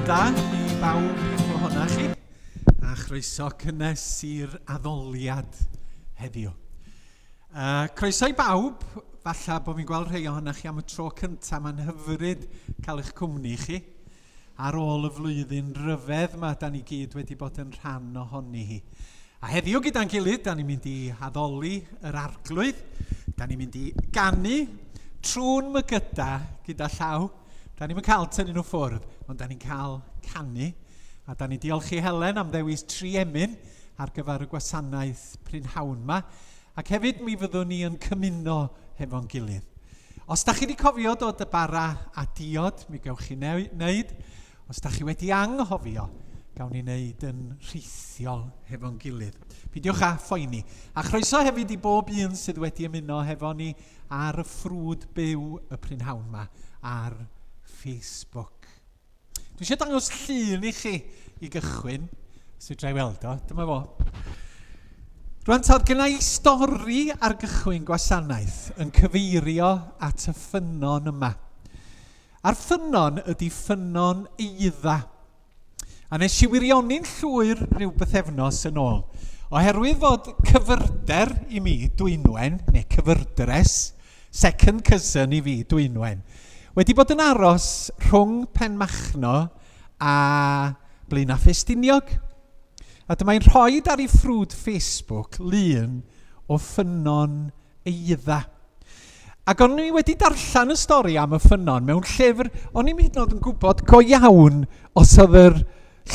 da i bawb ohona chi, a chroeso cynnes i'r addoliad heddiw. Croeso i bawb, falle bod fi'n gweld rhai ohonoch chi am y tro cyntaf, mae'n hyfryd cael eich cwmni chi. Ar ôl y flwyddyn ryfedd mae da ni gyd wedi bod yn rhan ohoni hi. A heddiw gyda'n gilydd, da ni'n mynd i addoli yr arglwydd, da ni'n mynd i ganu trwy'n mygyda gyda llaw. Da ni'n cael tynnu nhw ffwrdd, ond da ni'n cael canu. A da ni'n diolch i Helen am ddewis tri emyn ar gyfer y gwasanaeth prynhawn yma. Ac hefyd mi fyddwn ni yn cymuno hefo'n gilydd. Os da chi wedi cofio dod y bara a diod, mi gewch chi wneud. Os da chi wedi anghofio, gawn ni wneud yn rhithiol hefo'n gilydd. Peidiwch â phoeni. A chroeso hefyd i bob un sydd wedi ymuno hefo ni ar y ffrwd byw y prynhawn yma ar Facebook. Dwi eisiau dangos llun i chi i gychwyn, os fedra i weld o. Dyma fo. Rwan ta, oedd gen i stori ar gychwyn gwasanaeth yn cyfeirio at y ffynnon yma. A'r ffynnon ydy ffynnon eidda. A nes i wirioni'n llwyr rhyw bythefnos yn ôl. Oherwydd fod cyfyrder i mi, Dwynwen, neu cyfyrdres, second cousin i fi, Dwynwen, wedi bod yn aros rhwng Penmachno a Blaenau Ffestiniog. A dyma hi'n rhoi ar ei ffrwd Facebook lun o ffynnon eidda. Ac o'n i wedi darllen y stori am y ffynnon mewn llyfr, o'n i'n hyd yn oed yn gwybod go iawn os oedd yr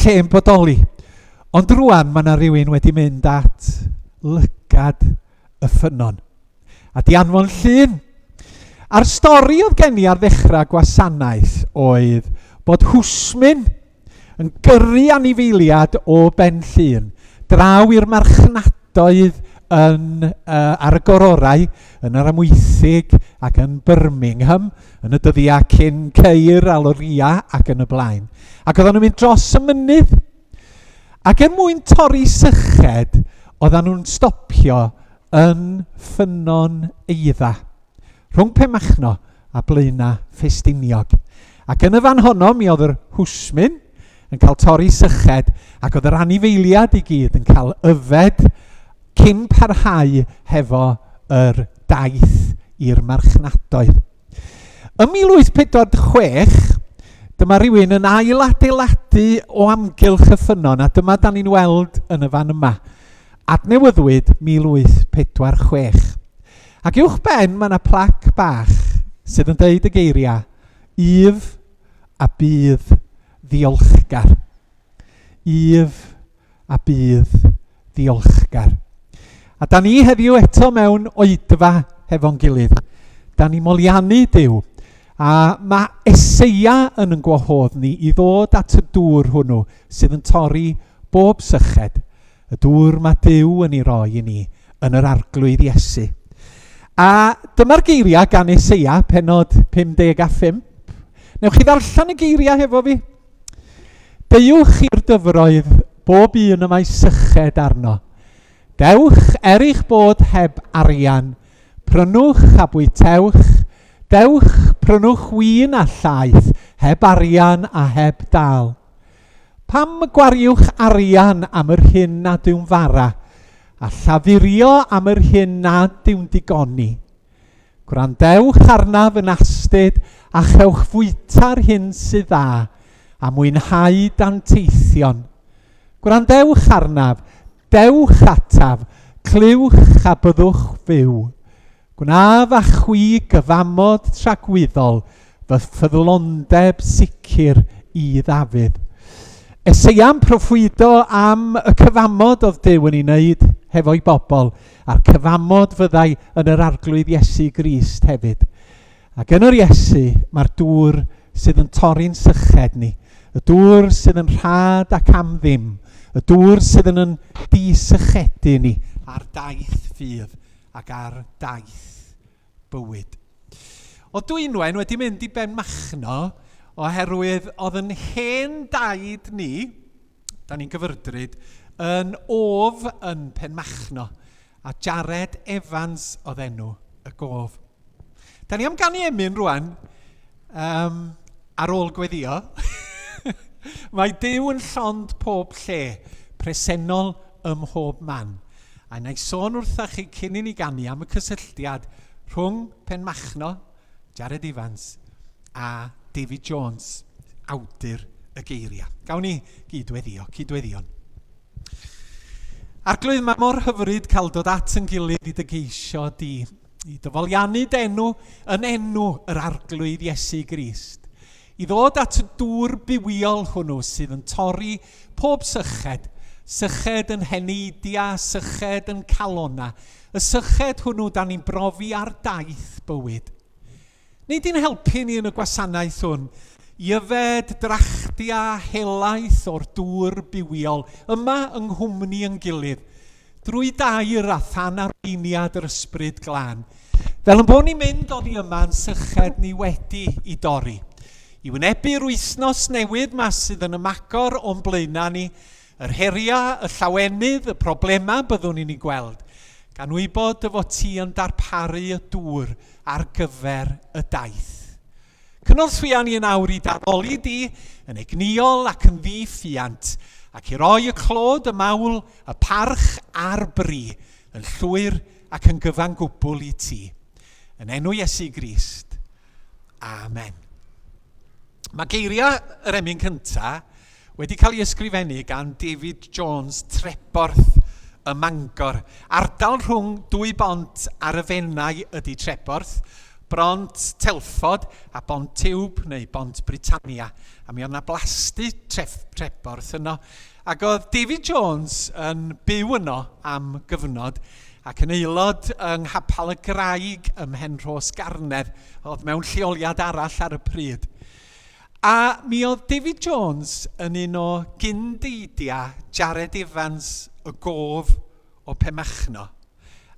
lle'n bodoli. Ond rwan mae yna rhywun wedi mynd at lygad y ffynnon. A di anfon llun. A'r stori oedd gen i ar ddechrau gwasanaeth oedd bod hwsmyn yn gyrru anifeiliad o Ben Llŷn draw i'r marchnadoedd yn, uh, ar y gororau, yn yr Amwythig ac yn Birmingham, yn y dyddiau cyn ceir a loria ac yn y blaen. Ac oedden nhw'n mynd dros y mynydd. Ac er mwyn torri syched, oedden nhw'n stopio yn ffynnon eidda, rhwng Penmachno a Blaenau Ffestiniog. Ac yn y fan honno mi oedd yr hwsmyn yn cael torri syched ac oedd yr anifeiliad i gyd yn cael yfed cyn parhau hefo yr daith i'r marchnadoedd. Ym 1846, dyma rhywun yn ailadeiladu o amgylch y ffynnon, a dyma da ni'n weld yn y fan yma. Adnewyddwyd 1846. Ac uwch ben mae yna plac bach sydd yn deud y geiriau, Yf a bydd ddiolchgar. Yf a bydd ddiolchgar. A da ni heddiw eto mewn oedfa hefo'n gilydd. Da ni moliannu Duw. A mae Eseia yn yn gwahodd ni i ddod at y dŵr hwnnw sydd yn torri bob syched. Y dŵr mae Duw yn ei roi i ni yn yr Arglwydd Iesu. A dyma'r geiriau gan Eseia, penod 55. Newch chi ddarllen y geiriau hefo fi? Deuwch i'r dyfroedd, bob un y mae syched arno. Dewch, er eich bod heb arian, prynwch a bwytewch, dewch, prynwch win a llaeth, heb arian a heb dal. Pam y gwariwch arian am yr hyn nad yw'n fara, a llafurio am yr hyn nad yw'n digoni? Gwrandewch arnaf yn astud a chewch fwyta'r hyn sydd dda, a mwynhau danteithion. Gwrandewch arnaf, dewch ataf, clywch a byddwch fyw. Gwnaf â chwi gyfamod tragwyddol, fy ffyddlondeb sicr i Ddafydd. Eseia'n proffwydo am y cyfamod oedd Duw yn ei wneud hefo'i bobl, A'r cyfamod fyddai yn yr Arglwydd Iesu Grist hefyd. Ac yn yr Iesu mae'r dŵr sydd yn torri'n syched ni, y dŵr sydd yn rhad ac am ddim, y dŵr sydd yn yn disychedu ni ar daith ffydd ac ar daith bywyd. Oedd Dwynwen wedi mynd i Benmachno oherwydd oedd yn hen daid ni, da ni'n gyfyrdryd, yn of yn Penmachno, a Jared Evans oedd enw y gof. Da ni am ganu emyn rwan, um, ar ôl gweddio. Mae Duw yn llond pob lle, presennol ym mhob man. A wna i sôn wrtha chi cyn i ni ganu am y cysylltiad rhwng Penmachno, Jared Evans, a David Jones, awdur y geiriau. Gawn ni gydweddio, cydweddion. Arglwydd, mae mor hyfryd cael dod at yn gilydd i dy geisio di, i dyfoliannu d'enw yn enw yr Arglwydd Iesu Grist, i ddod at y dŵr bywiol hwnnw sydd yn torri pob syched, syched yn heneidia, syched yn calona, y syched hwnnw da ni'n brofi ar daith bywyd. Nid i'n helpu ni yn y gwasanaeth hwn i yfed drachtia helaeth o'r dŵr bywiol yma yng nghwmni yn gilydd, drwy dair a than arweiniad yr Ysbryd Glân, fel yn bod ni'n mynd oddi yma yn syched ni wedi i dorri, i wynebu'r wythnos newydd ma sydd yn ymagor o'n blaenau ni, Yr heriau, y llawenydd, y problemau byddwn ni'n eu gweld, gan wybod dy fod ti yn darparu y dŵr ar gyfer y daith. Cynorthwya ni yn awr i d'addoli di yn egnïol ac yn ddi-ffiant, ac i roi y clod, y mawl, y parch a'r bri yn llwyr ac yn gyfan gwbl i ti. Yn enw Iesu Grist. Amen. Mae geiriau yr emyn cyntaf wedi cael ei ysgrifennu gan David Jones Treborth ym Mangor. Ardal rhwng dwy bont ar y Fenai ydy Treborth, Bront Telford a Bont Tiwb neu Bont Britannia. A mi oedd yna blasty tref, Treborth yno. Ac oedd David Jones yn byw yno am gyfnod ac yn aelod yng Nghapel y Graig ym Mhenrhos Garnedd, oedd mewn lleoliad arall ar y pryd. A mi oedd David Jones yn un o gyndeidiau Jared Evans y gof o Penmachno,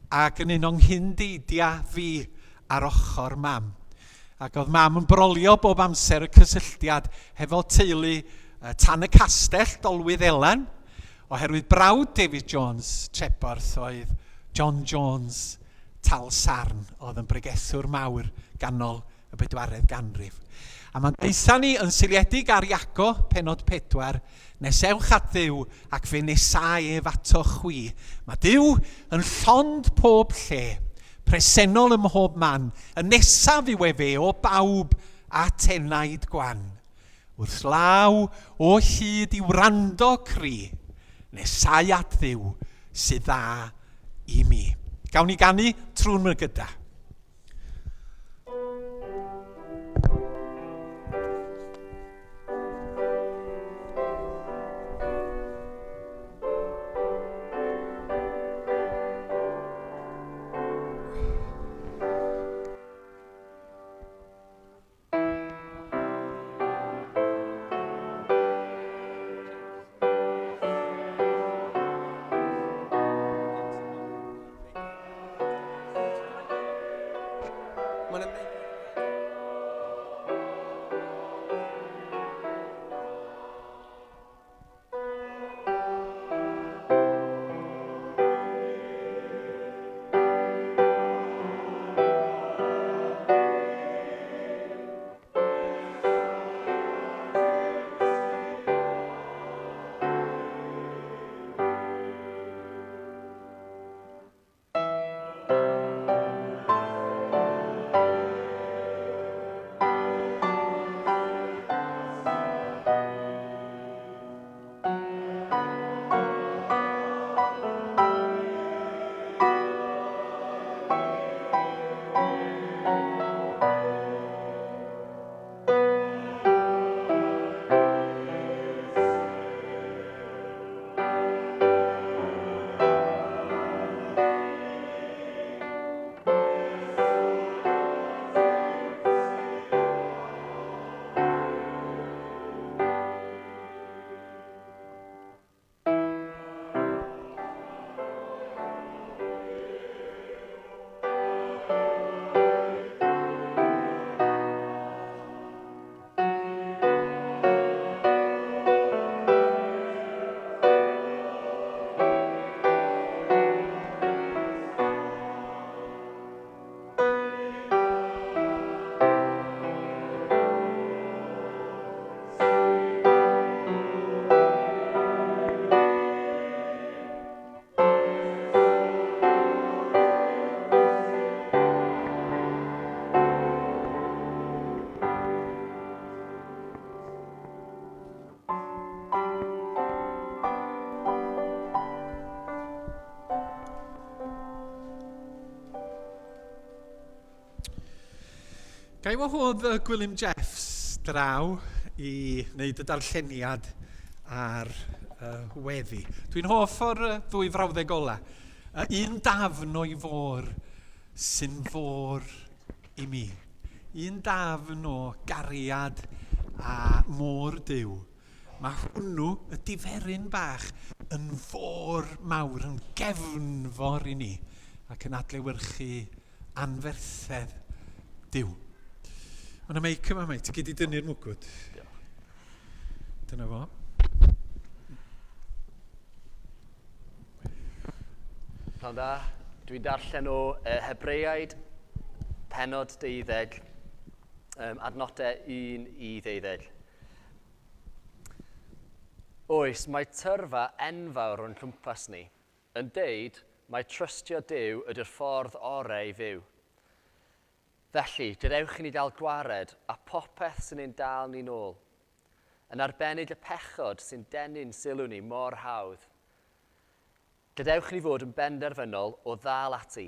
ac yn un o'n nghyndeidiau fi ar ochr mam. Ac oedd mam yn brolio bob amser y cysylltiad hefo teulu Tan y Castell, Dolwydd Elan, oherwydd brawd David Jones, Treborth, oedd John Jones, Tal Sarn, oedd yn bregethwr mawr ganol y bedwaredd ganrif. A mae'n deutha ni yn seiliedig ar Iago, penod 4, nes ewch at Dduw ac fe nesau ef ato chwi. Mae Duw yn llond pob lle, presennol ym mhob man, y nesaf yw efe o bawb at enaid gwan. Wrth law o hyd i wrando cri, nesau at Dduw sydd dda i mi. Gawn ni ganu trwy'n gyda. Ga i wahodd Gwilym Jeffs draw i wneud y darlleniad ar uh, weddi. Dwi'n hoff o'r ddwy frawddeg ola. Un dafn o'i fôr sy'n fôr i mi. Un dafn o gariad a môr Duw. Mae hwnnw, y diferyn bach, yn fôr mawr, yn gefnfor i ni, ac yn adlewyrchu anferthedd Duw. Mae yna meic yma, mate. Ti gyd i dynnu'r mwgwd. Diolch. Dyna fo. Pnawn da. Dwi'n darllen o Hebreaid, penod 12, adnodau 1 i 12. Oes, mae tyrfa enfawr o'n cwmpas ni, yn deud mai trystio Duw ydy'r ffordd orau i fyw. Felly, gadewch i ni gael gwared â popeth sy'n ein dal ni'n ôl, yn arbennig y pechod sy'n denu'n sylw ni mor hawdd. Gadewch i ni fod yn benderfynol o ddal ati,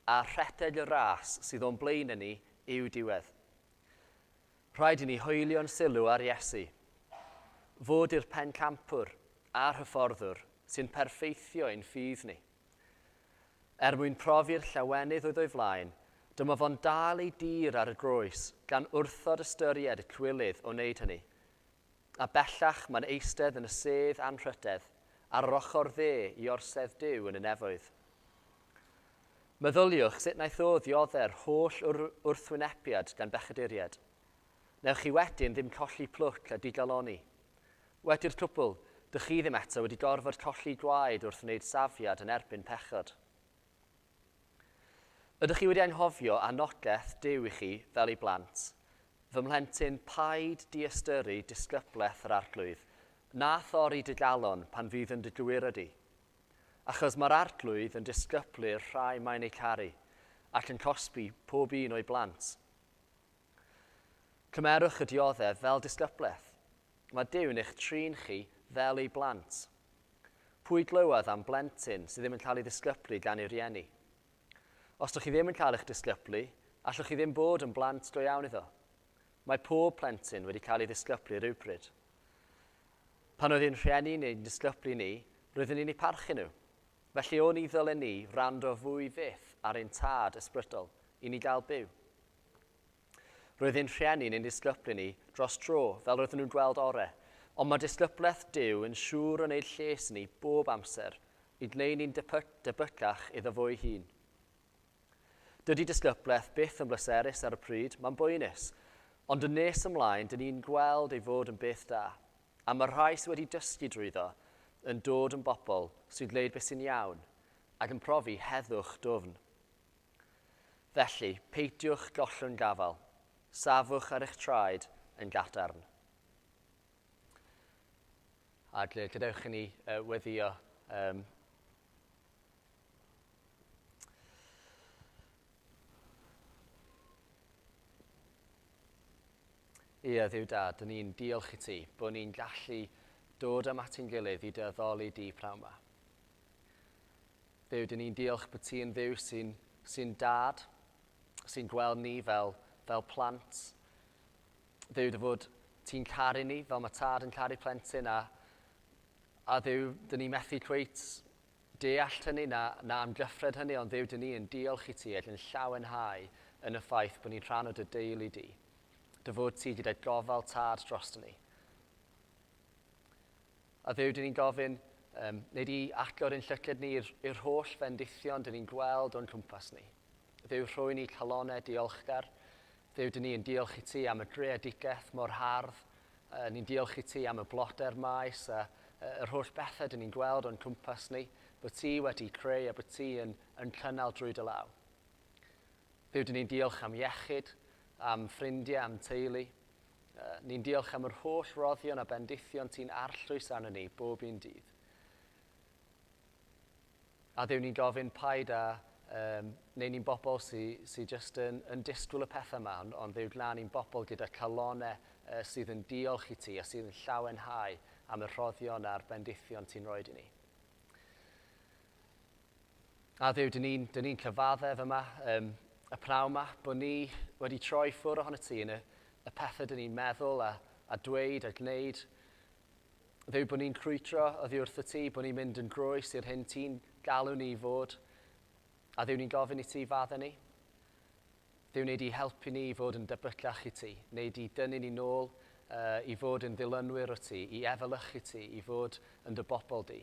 a rhedeg y ras sydd o'n blaenau ni i'w diwedd. Rhaid i ni hoelio'n sylw ar Iesu. Fod i'r pencampwr a'r hyfforddwr sy'n perffeithio ein ffydd ni. Er mwyn profi'r llawenydd oedd o'i flaen, dyma fo'n dal ei dir ar y groes, gan wrthod ystyried y cywilydd o wneud hynny. A bellach mae'n eistedd yn y sedd anrhydedd, ar yr ochr dde i orsedd Duw yn y nefoedd. Meddyliwch sut wnaeth o ddiodde'r holl wrthwynebiad gan bechaduriaid. Newch chi wedyn ddim colli plwc a digalonni. Wedi'r cwbl, dych chi ddim eto wedi gorfod colli gwaed wrth wneud safiad yn erbyn pechod. Ydych chi wedi anghofio anogaeth Duw i chi fel ei blant? Fy mhlentyn, paid diystyru disgyblaeth yr Arglwydd, na thorri dy galon pan fydd yn dy gywiro di. Achos mae'r Arglwydd yn disgyblu'r rhai mae'n eu caru, ac yn cosbi pob un o'i blant. Cymerwch y dioddef fel disgyblaeth. Mae Duw'n eich trin chi fel ei blant. Pwy glywodd am blentyn sydd ddim yn cael ei ddisgyblu gan ei rieni? Os dych chi ddim yn cael eich disgyblu, allwch chi ddim bod yn blant go iawn iddo. Mae pob plentyn wedi cael ei ddisgyblu rywbryd. Pan oedd ein rhieni neu'n disgyblu ni, roeddwn ni'n eu parchu nhw. Felly oni ddylen ni wrando fwy fyth ar ein tad ysbrydol i ni gael byw? Roedd ein rhieni neu'n disgyblu ni dros dro fel roedden nhw'n gweld ore, ond mae disgyblaeth Duw yn siŵr o wneud lles i ni bob amser, i gwneud ni'n debycach iddo fo'i hun. Dydy disgyblaeth byth yn bleserus ar y pryd, mae'n boenus. Ond yn nes ymlaen, dyn ni'n gweld ei fod yn beth da. A mae'r rhai sydd wedi dysgu drwyddo yn dod yn bobl sy'n gwneud beth sy'n iawn ac yn profi heddwch dwfn. Felly, peidiwch gollwng gafael. Safwch ar eich traed yn gadarn. A gadewch i ni weddïo. Ie, Dduw Dad, dyn ni'n diolch i ti bod ni'n gallu dod am at ein gilydd i dy addoli di pnawn yma. Dduw, dyn ni'n diolch bod ti yn Dduw sy'n sy dad, sy'n gweld ni fel, fel plant. Dduw, dy fod ti'n caru ni fel mae tad yn caru plentyn a, a Dduw, dyn ni methu cweit deallt hynny na, na amgyffred hynny, ond Dduw, dyn ni yn diolch i ti ac yn llawenhau yn y ffaith bod ni'n rhan o dy deulu di. Dy fod ti gyda gofal tad dros ni. A Dduw, dyn ni'n gofyn, um, wneud i agor ein llygad ni i'r holl fendithion dyn ni'n gweld o'n cwmpas ni. Dduw, rhoi ni calonau diolchgar. Dduw, dyn ni yn diolch i ti am y greadigaeth mor hardd. Ni'n diolch i ti am y blodau'r maes a yr holl bethau dyn ni'n gweld o'n cwmpas ni, bod ti wedi creu a bod ti yn, yn cynnal drwy dy law. Dduw, dyn ni'n diolch am iechyd, am ffrindiau, am teulu. Ni'n diolch am yr holl roddion a bendithion ti'n arllwys arno ni bob un dydd. A Dduw, ni'n gofyn paid â um, neu ni'n bobl sydd sy just yn, yn disgwyl y pethau yma, ond, ond Dduw, gwna ni'n bobl gyda calonau uh, sydd yn diolch i ti a sydd yn llawenhau am y rhoddion a'r bendithion ti'n rhoi i ni. A Dduw, dyn ni'n ni cyfaddef yma um, y pnawn yma bod ni wedi troi ffwrdd ohono ti yn y, y pethau dyn ni'n meddwl a, a dweud a gwneud. Dduw, bod ni'n crwydro oddi wrth y ti, bod ni'n mynd yn groes i'r hyn ti'n galw ni i fod. A Dduw, ni'n gofyn i ti faddau ni. Dduw, wneud i helpu ni i fod yn debycach i ti, wneud i dynnu ni nôl uh, i fod yn ddilynwyr o ti, i efelychu ti, i fod yn dy bobl di.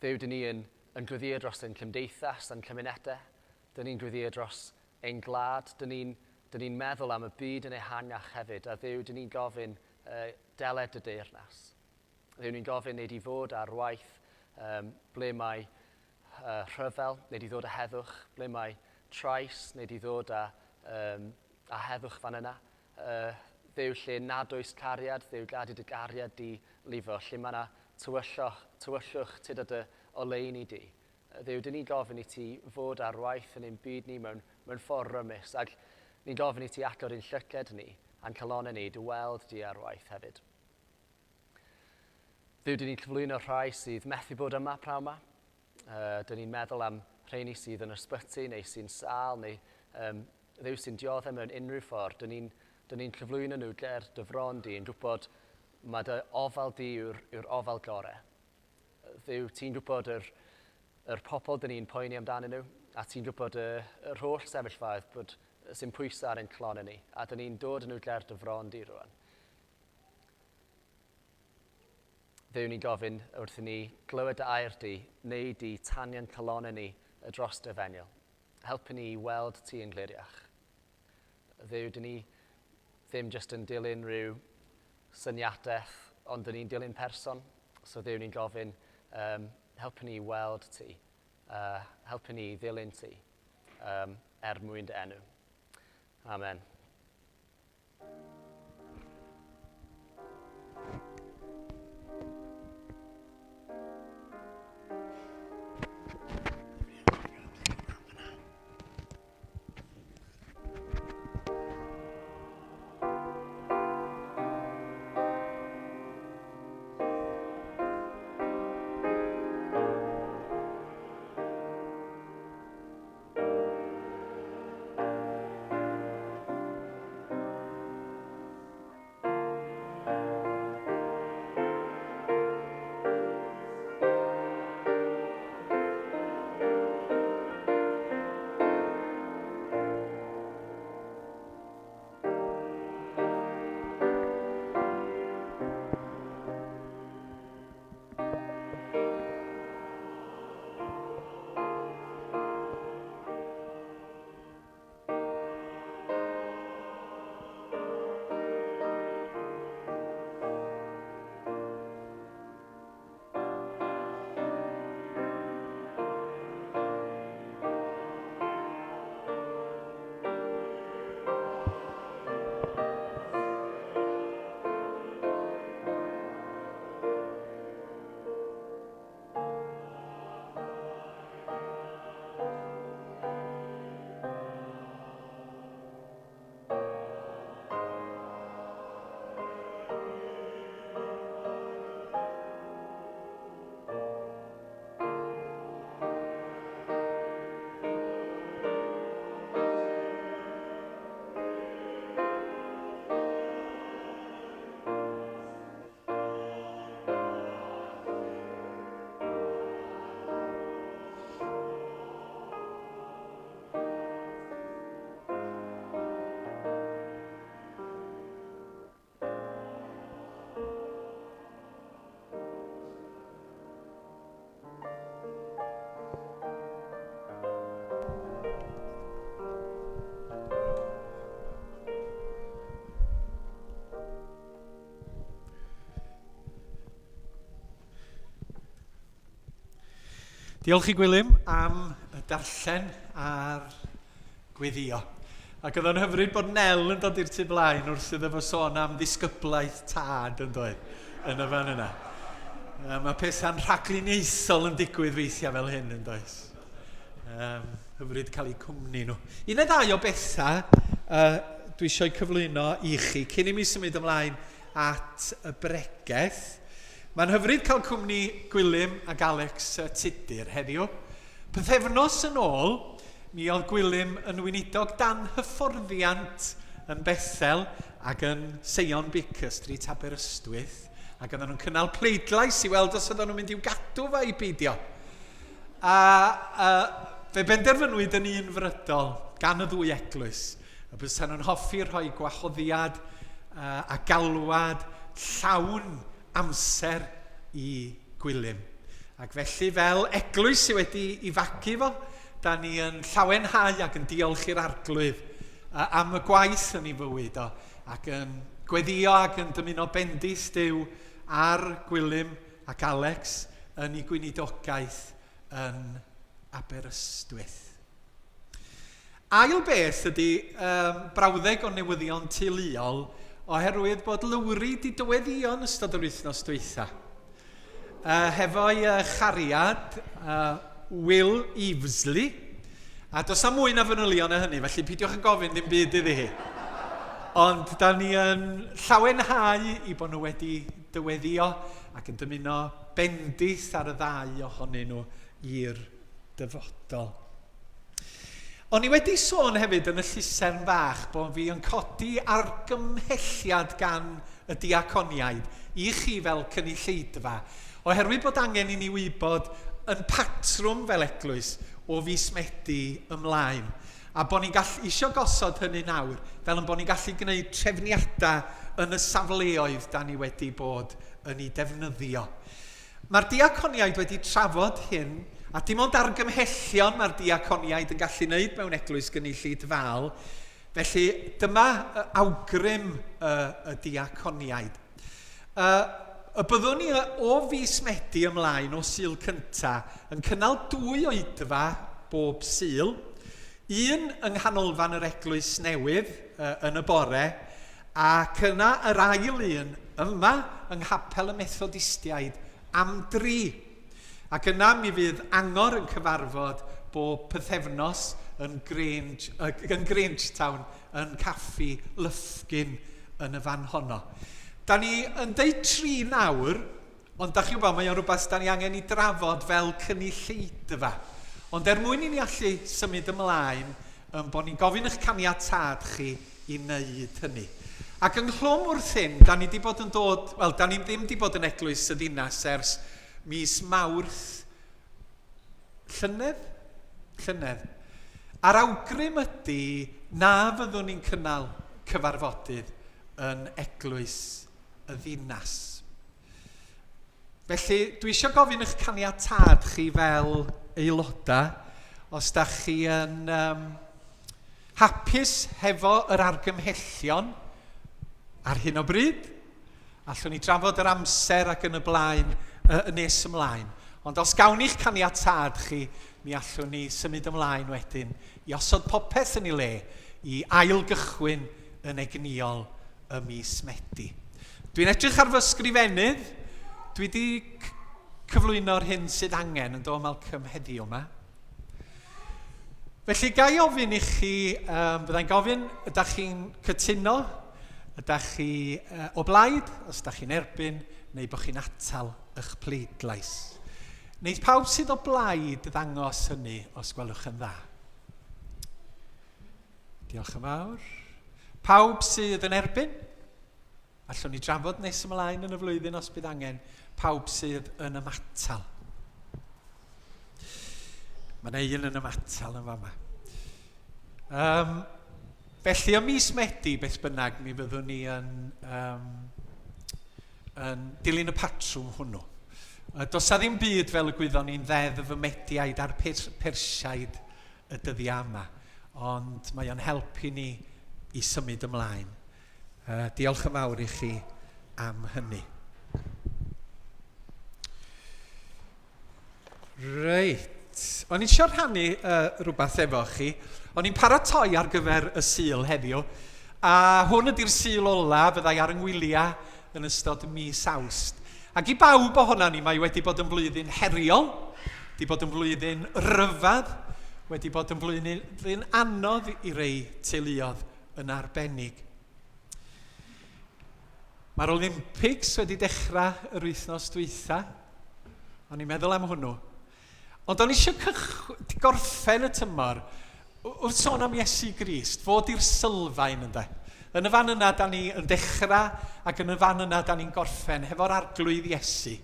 Dduw, dyn ni yn, yn gweddio dros ein cymdeithas a'n cymunedau. Dyn ni'n gweddio dros ein gwlad. Dyn ni'n dyn ni meddwl am y byd yn ehangach hefyd. A Dduw, dyn ni'n gofyn uh, deled dy deyrnas. Dduw, ni'n gofyn wneud i fod ar waith um, ble mae uh, rhyfel, wneud i ddod â heddwch, ble mae trais, wneud i ddod â, um, â heddwch fan yna. Uh, Dduw lle nad oes cariad, Dduw gad i dy gariad di lifo, lle mae yna tywyllwch, tywyllwch tyd â dy oleuni di. Dduw, dyn ni'n gofyn i ti fod ar waith yn ein byd ni mewn, mewn ffordd rymus, ac ni'n gofyn i ti agor ein llyged ni a'n calonau ni dy weld di ar waith hefyd. Dduw, dyn ni'n cyflwyno rhai sydd methu bod yma prawn yma. Uh, dyn ni'n meddwl am rheini sydd yn ysbyty neu sy'n sâl neu um, Dduw sy'n dioddef mewn unrhyw ffordd. Dyn ni'n dyn ni cyflwyno nhw ger dy fron di yn gwybod mae dy ofal di yw'r, yw ofal gorau. Dduw, ti'n gwybod yr, yr pobl dyn ni'n poeni amdanyn nhw, a ti'n gwybod y, yr holl sefyllfaoedd bod, sy'n pwysau ar ein clonau ni, a dyn ni'n dod yn nhw ger dy fron di rwan. Dduw, ni'n gofyn wrth i ni glywed dy air di, neu di tanion calonau ni dros dy efengyl. Helpu ni i weld ti yn gliriach. Dduw, dyn ni ddim jyst yn dilyn rhyw syniadaeth, ond dyn ni'n dilyn person. So Dduw, ni'n gofyn, um, helpu ni i weld ti, uh, helpu ni i ddilyn ti, um, er mwyn dy enw. Amen. Diolch i Gwilym am y darllen a'r gweddio. Ac oedd o'n hyfryd bod Nel yn dod i'r tu blaen wrth iddo fo sôn am ddisgyblaeth tad yn doedd, yn y fan yna. Mae pethau'n rhagluniaethol yn digwydd weithiau fel hyn yn does. Um, hyfryd cael eu cwmni nhw. Un neu ddau o bethau uh, dwi eisiau cyflwyno i chi cyn i mi symud ymlaen at y bregeth. Mae'n hyfryd cael cwmni Gwilym ac Alex Tudur heddiw. Pythefnos yn ôl, Mi oedd Gwilym yn weinidog dan hyfforddiant yn Bethel ac yn Seion Baker Street, Aberystwyth, ac oedden nhw'n cynnal pleidlais i weld os oedden nhw'n mynd i'w gadw fe i beidio. A fe benderfynwyd yn unfrydol gan y ddwy eglwys y bysa nhw'n hoffi rhoi gwahoddiad a galwad llawn amser i Gwilym. Ac felly, fel eglwys sydd wedi i fagu fo, da ni yn llawenhau ac yn diolch i'r Arglwydd am y gwaith yn ei fywyd o, ac yn gweddio ac yn dymuno bendith Duw ar Gwilym ac Alex yn ei gweinidogaeth yn Aberystwyth. Ail beth ydy um, brawddeg o newyddion teuluol oherwydd bod Lowri di dyweddio yn ystod yr wythnos dwytha. Hefo'i chariad, Will Evesley, a does na mwy na fanylion na hynny, felly peidiwch yn gofyn ddim byd iddi hi. Ond da ni yn llawenhau i bod nhw wedi dyweddio ac yn dymuno bendith ar y ddau ohonyn nhw i'r dyfodol. O'n i wedi sôn hefyd yn y llusern fach bod fi yn codi argymhelliad gan y diaconiaid i chi fel cynulleidfa, oherwydd bod angen i ni wybod yn patrwm fel eglwys o fis Medi ymlaen, a bod ni'n gall isio gosod hynny nawr, fel yn bod ni'n gallu gwneud trefniadau yn y safleoedd da ni wedi bod yn ei defnyddio. Mae'r diaconiaid wedi trafod hyn, a dim ond argymhellion mae'r diaconiaid yn gallu wneud mewn eglwys gynulleidfaol, felly dyma awgrym y, y diaconiaid. Y, y byddwn ni o fis Medi ymlaen, o Sul cynta, yn cynnal dwy oedfa bob Sul, un yng nghanolfan yr Eglwys Newydd yn y bore, Ac yna yr ail un, yma yng Nghapel y Methodistiaid, am dri. Ac yna mi fydd Angor yn cyfarfod bob pythefnos yn Grange, uh, yn Grangetown, yn Caffi Lyfgyn yn y fan honno. Da ni yn deud tri nawr, Ond dach chi'n gwybod, mae o'n rhywbeth da ni angen i drafod fel cynulleidfa. Ond er mwyn i ni allu symud ymlaen, yn bod ni'n gofyn eich caniatâd chi i wneud hynny. Ac ynghlwm wrth hyn, da ni wedi bod yn dod, wel, da ni ddim wedi bod yn eglwys y ddinas ers mis Mawrth llynedd? Llynedd. A'r awgrym ydy na fyddwn ni'n cynnal cyfarfodydd yn eglwys y ddinas. Felly, dwi eisiau gofyn eich caniatâd chi fel aelodau, os da chi yn um, hapus hefo yr argymhellion ar hyn o bryd, allwn ni drafod yr amser ac yn y blaen uh, yn nes ymlaen. Ond os gawn ni'ch caniatâd chi, mi allwn ni symud ymlaen wedyn i osod popeth yn ei le, i ailgychwyn yn egnïol y mis Medi. Dwi'n edrych ar fy ysgrifennydd. Dwi wedi cyflwyno'r hyn sydd angen yn do Malcolm heddiw yma. Felly, ga i ofyn i chi, um, byddai'n gofyn, ydych chi'n cytuno, ydych chi uh, o blaid, os ydych chi'n erbyn, neu bod chi'n atal eich pleidlais. Wneud pawb sydd o blaid ddangos hynny, os gwelwch yn dda. Diolch yn fawr. Pawb sydd yn erbyn? Allwn ni drafod nes ymlaen yn y flwyddyn os bydd angen. Pawb sydd yn ymatal. Mae yna un yn ymatal yn fama. Um, felly, ym mis Medi, beth bynnag, mi fyddwn ni yn, um, yn dilyn y patrwm hwnnw. Does na ddim byd fel y gwyddon ni'n ddeddf y Mediaid a'r Persiaid y dyddiau yma, ond mae o'n helpu ni i symud ymlaen. Uh, diolch yn fawr i chi am hynny. Reit. O'n i eisiau rhannu uh, rhywbeth efo chi. O'n i'n paratoi ar gyfer y Sul heddiw, a hwn ydy'r Sul ola fyddai ar yng ngwyliau yn ystod mis Awst. Ac i bawb ohonan ni, mae wedi bod yn flwyddyn heriol, wedi bod yn flwyddyn ryfedd, wedi bod yn flwyddyn anodd i rei teuluodd yn arbennig. Mae'r Olympics wedi dechrau yr wythnos dwytha. O'n i'n meddwl am hwnnw. Ond o'n i eisiau gorffen y tymor Wrth sôn am Iesu Grist, fod i'r sylfaen ynde. Yn y fan yna da ni yn dechrau ac yn y fan yna da ni'n gorffen hefo'r arglwydd Iesu.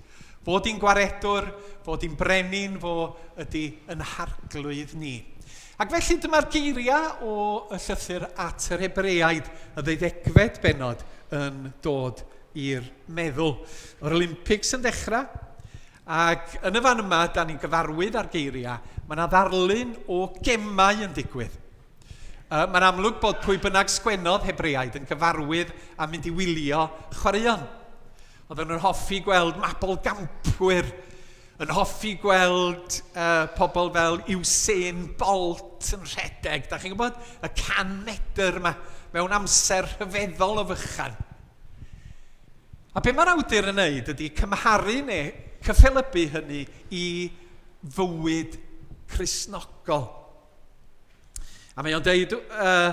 Fo di'n gwaredwr, fo di'n brenin, fo ydy yn harglwydd ni. Ac felly dyma'r geiriau o y llythyr at yr Hebreaid, y ddeuddegfed bennod yn dod i'r meddwl. Yr Olympics yn dechrau, ac yn y fan yma, da ni'n gyfarwydd â'r geiriau, mae yna ddarlun o gemau yn digwydd. Uh, Mae'n amlwg bod pwy bynnag sgwennodd Hebreaid yn gyfarwydd a mynd i wylio chwaraeon. Oedden nhw'n hoffi gweld mabolgampwyr, yn hoffi gweld uh, pobl fel Usain Bolt yn rhedeg. Da chi'n gwybod? Y can medr yma mewn amser rhyfeddol o fychan. A be mae'r awdur yn neud ydy cymharu neu cyffelybu hynny i fywyd Cristnogol. A mae o'n deud, uh,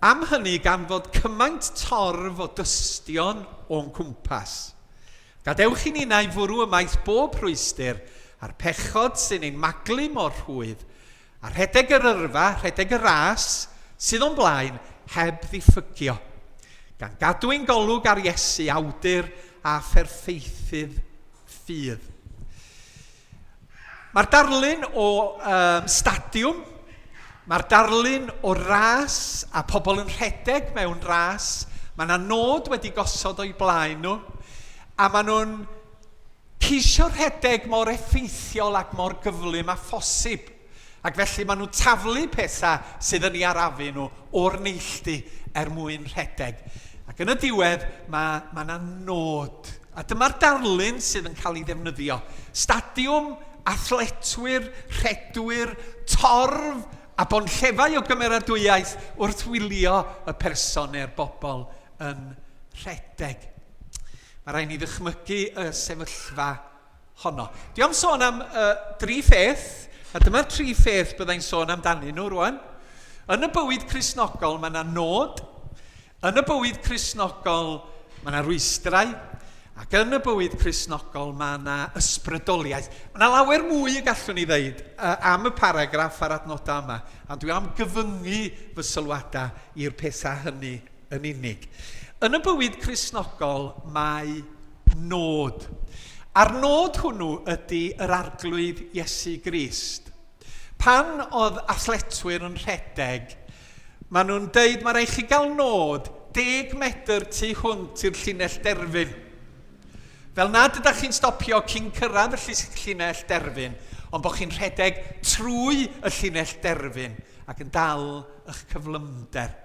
am hynny gan fod cymaint torf o dystion o'n cwmpas. Gadewch i ninnau fwrw ymaith bob rhwystr a'r pechod sy'n ein maglu mor rhwydd, A rhedeg yr yrfa, rhedeg y ras, sydd o'n blaen, heb ddiffygio. Gan gadw ein golwg ar Iesu, awdur a pherffeithydd ffydd. Mae'r darlun o um, stadiwm, mae'r darlun o ras a pobl yn rhedeg mewn ras, mae yna nod wedi gosod o'i blaen nhw, a maen nhw'n ceisio rhedeg mor effeithiol ac mor gyflym â phosib, ac felly maen nhw'n taflu pethau sydd yn eu arafu nhw o'r neilltu er mwyn rhedeg. Ac yn y diwedd, mae mae 'na nod. A dyma'r darlun sydd yn cael ei ddefnyddio. Stadiwm, athletwyr, rhedwyr, torf a bonllefau o gymeradwyaeth wrth wylio y person neu'r bobl yn rhedeg. Mae rhaid ni ddychmygu y sefyllfa honno. Dwi am sôn am uh, dri pheth, a dyma'r tri pheth byddai'n sôn amdanyn nhw rwan. Yn y bywyd Cristnogol mae yna nod, yn y bywyd Cristnogol mae yna rwystrau, ac yn y bywyd Cristnogol mae yna ysbrydoliaeth. Mae yna lawer mwy y gallwn ni ddeud am y paragraff a'r adnodau yma, a dwi am gyfyngu fy sylwadau i'r pethau hynny yn unig. Yn y bywyd Cristnogol mae nod. A'r nod hwnnw ydy yr Arglwydd Iesu Grist. Pan oedd athletwyr yn rhedeg, maen nhw'n deud mae rhaid chi gael nod 10 medr tu hwnt i'r llinell derfyn. Fel nad ydych chi'n stopio cyn cyrraedd y llinell derfyn, ond bod chi'n rhedeg trwy y llinell derfyn ac yn dal eich cyflymder.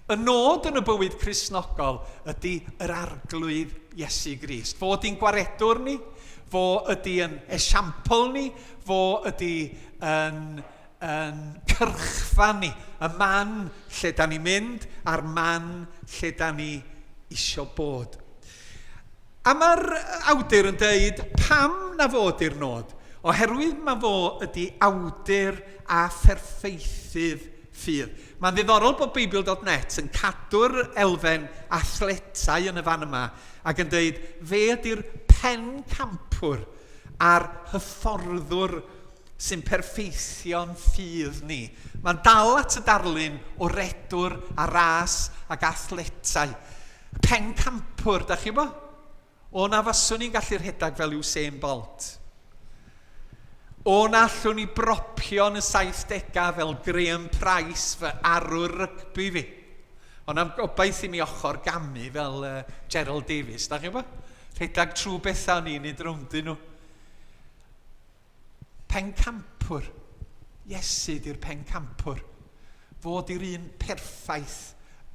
Y nod yn y bywyd Cristnogol ydy yr Arglwydd Iesu Grist. Fo ydy'n gwaredwr ni, fo ydy yn esiampl ni, fo ydy yn, yn cyrchfan ni, y man lle da ni'n mynd a'r man lle da ni isio bod. A mae'r awdur yn deud pam na fo ydy'r nod? Oherwydd mae fo ydy awdur a pherffeithydd ffydd. Mae'n ddiddorol bod Beibl.net yn cadw'r elfen athletau yn y fan yma ac yn dweud fe ydy'r pencampwr a'r hyfforddwr sy'n perffeithio'n ffydd ni. Mae'n dal at y darlun o redwr a ras ac athletau. Pencampwr, da chi bo? O na faswn i'n gallu rhedeg fel Usain Bolt. O na allwn i bropio yn y 70au fel Graham Price, fy arwr rygbi fi. Ond am gobaith i mi ochr gamu fel uh, Gerald Davies, da chi'n gwybod? Rhedeg trwy bethau o'n i'n ei rowndyn nhw. Pencampwr. Iesu di'r pencampwr. Fo di'r un perffaith,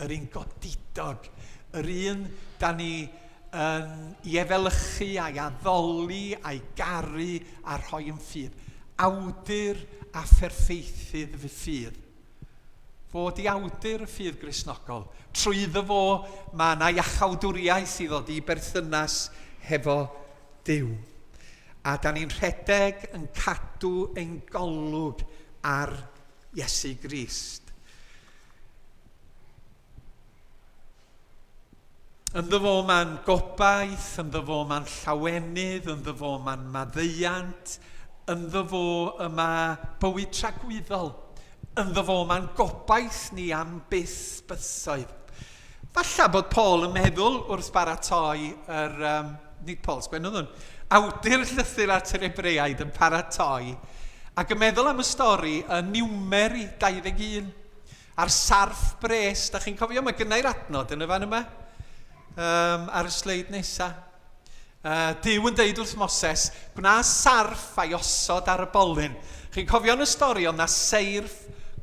yr un godidog, yr un da ni yn i efelychu a'i addoli a'i garu a rhoi yn ffydd. Awdur a pherffeithydd fy ffydd. Fo di awdur y ffydd Gristnogol. Trwyddo fo mae yna iachawdwriaeth i ddod i berthynas hefo Duw. A da ni'n rhedeg yn cadw ein golwg ar Iesu Grist. Ynddo fo mae'n gobaith, ynddo fo mae'n llawenydd, ynddo fo mae'n maddeuant, ynddo fo y mae bywyd tragwyddol. Ynddo fo mae'n gobaith ni am byth bythoedd. Falla bod Paul yn meddwl wrth baratoi yr... Um, nid Paul, sgwennodd hwn. Awdur llythyr at yr Hebreaid yn paratoi ac yn meddwl am y stori yn Niwmeri 21 a'r sarff bres. Da chi'n cofio, mae gynnau'r adnod yn y fan yma ar y sleid nesaf. Duw yn deud wrth Moses, gwna sarff a'i osod ar y bolyn. Chi'n cofio yn y stori, oedd na seirff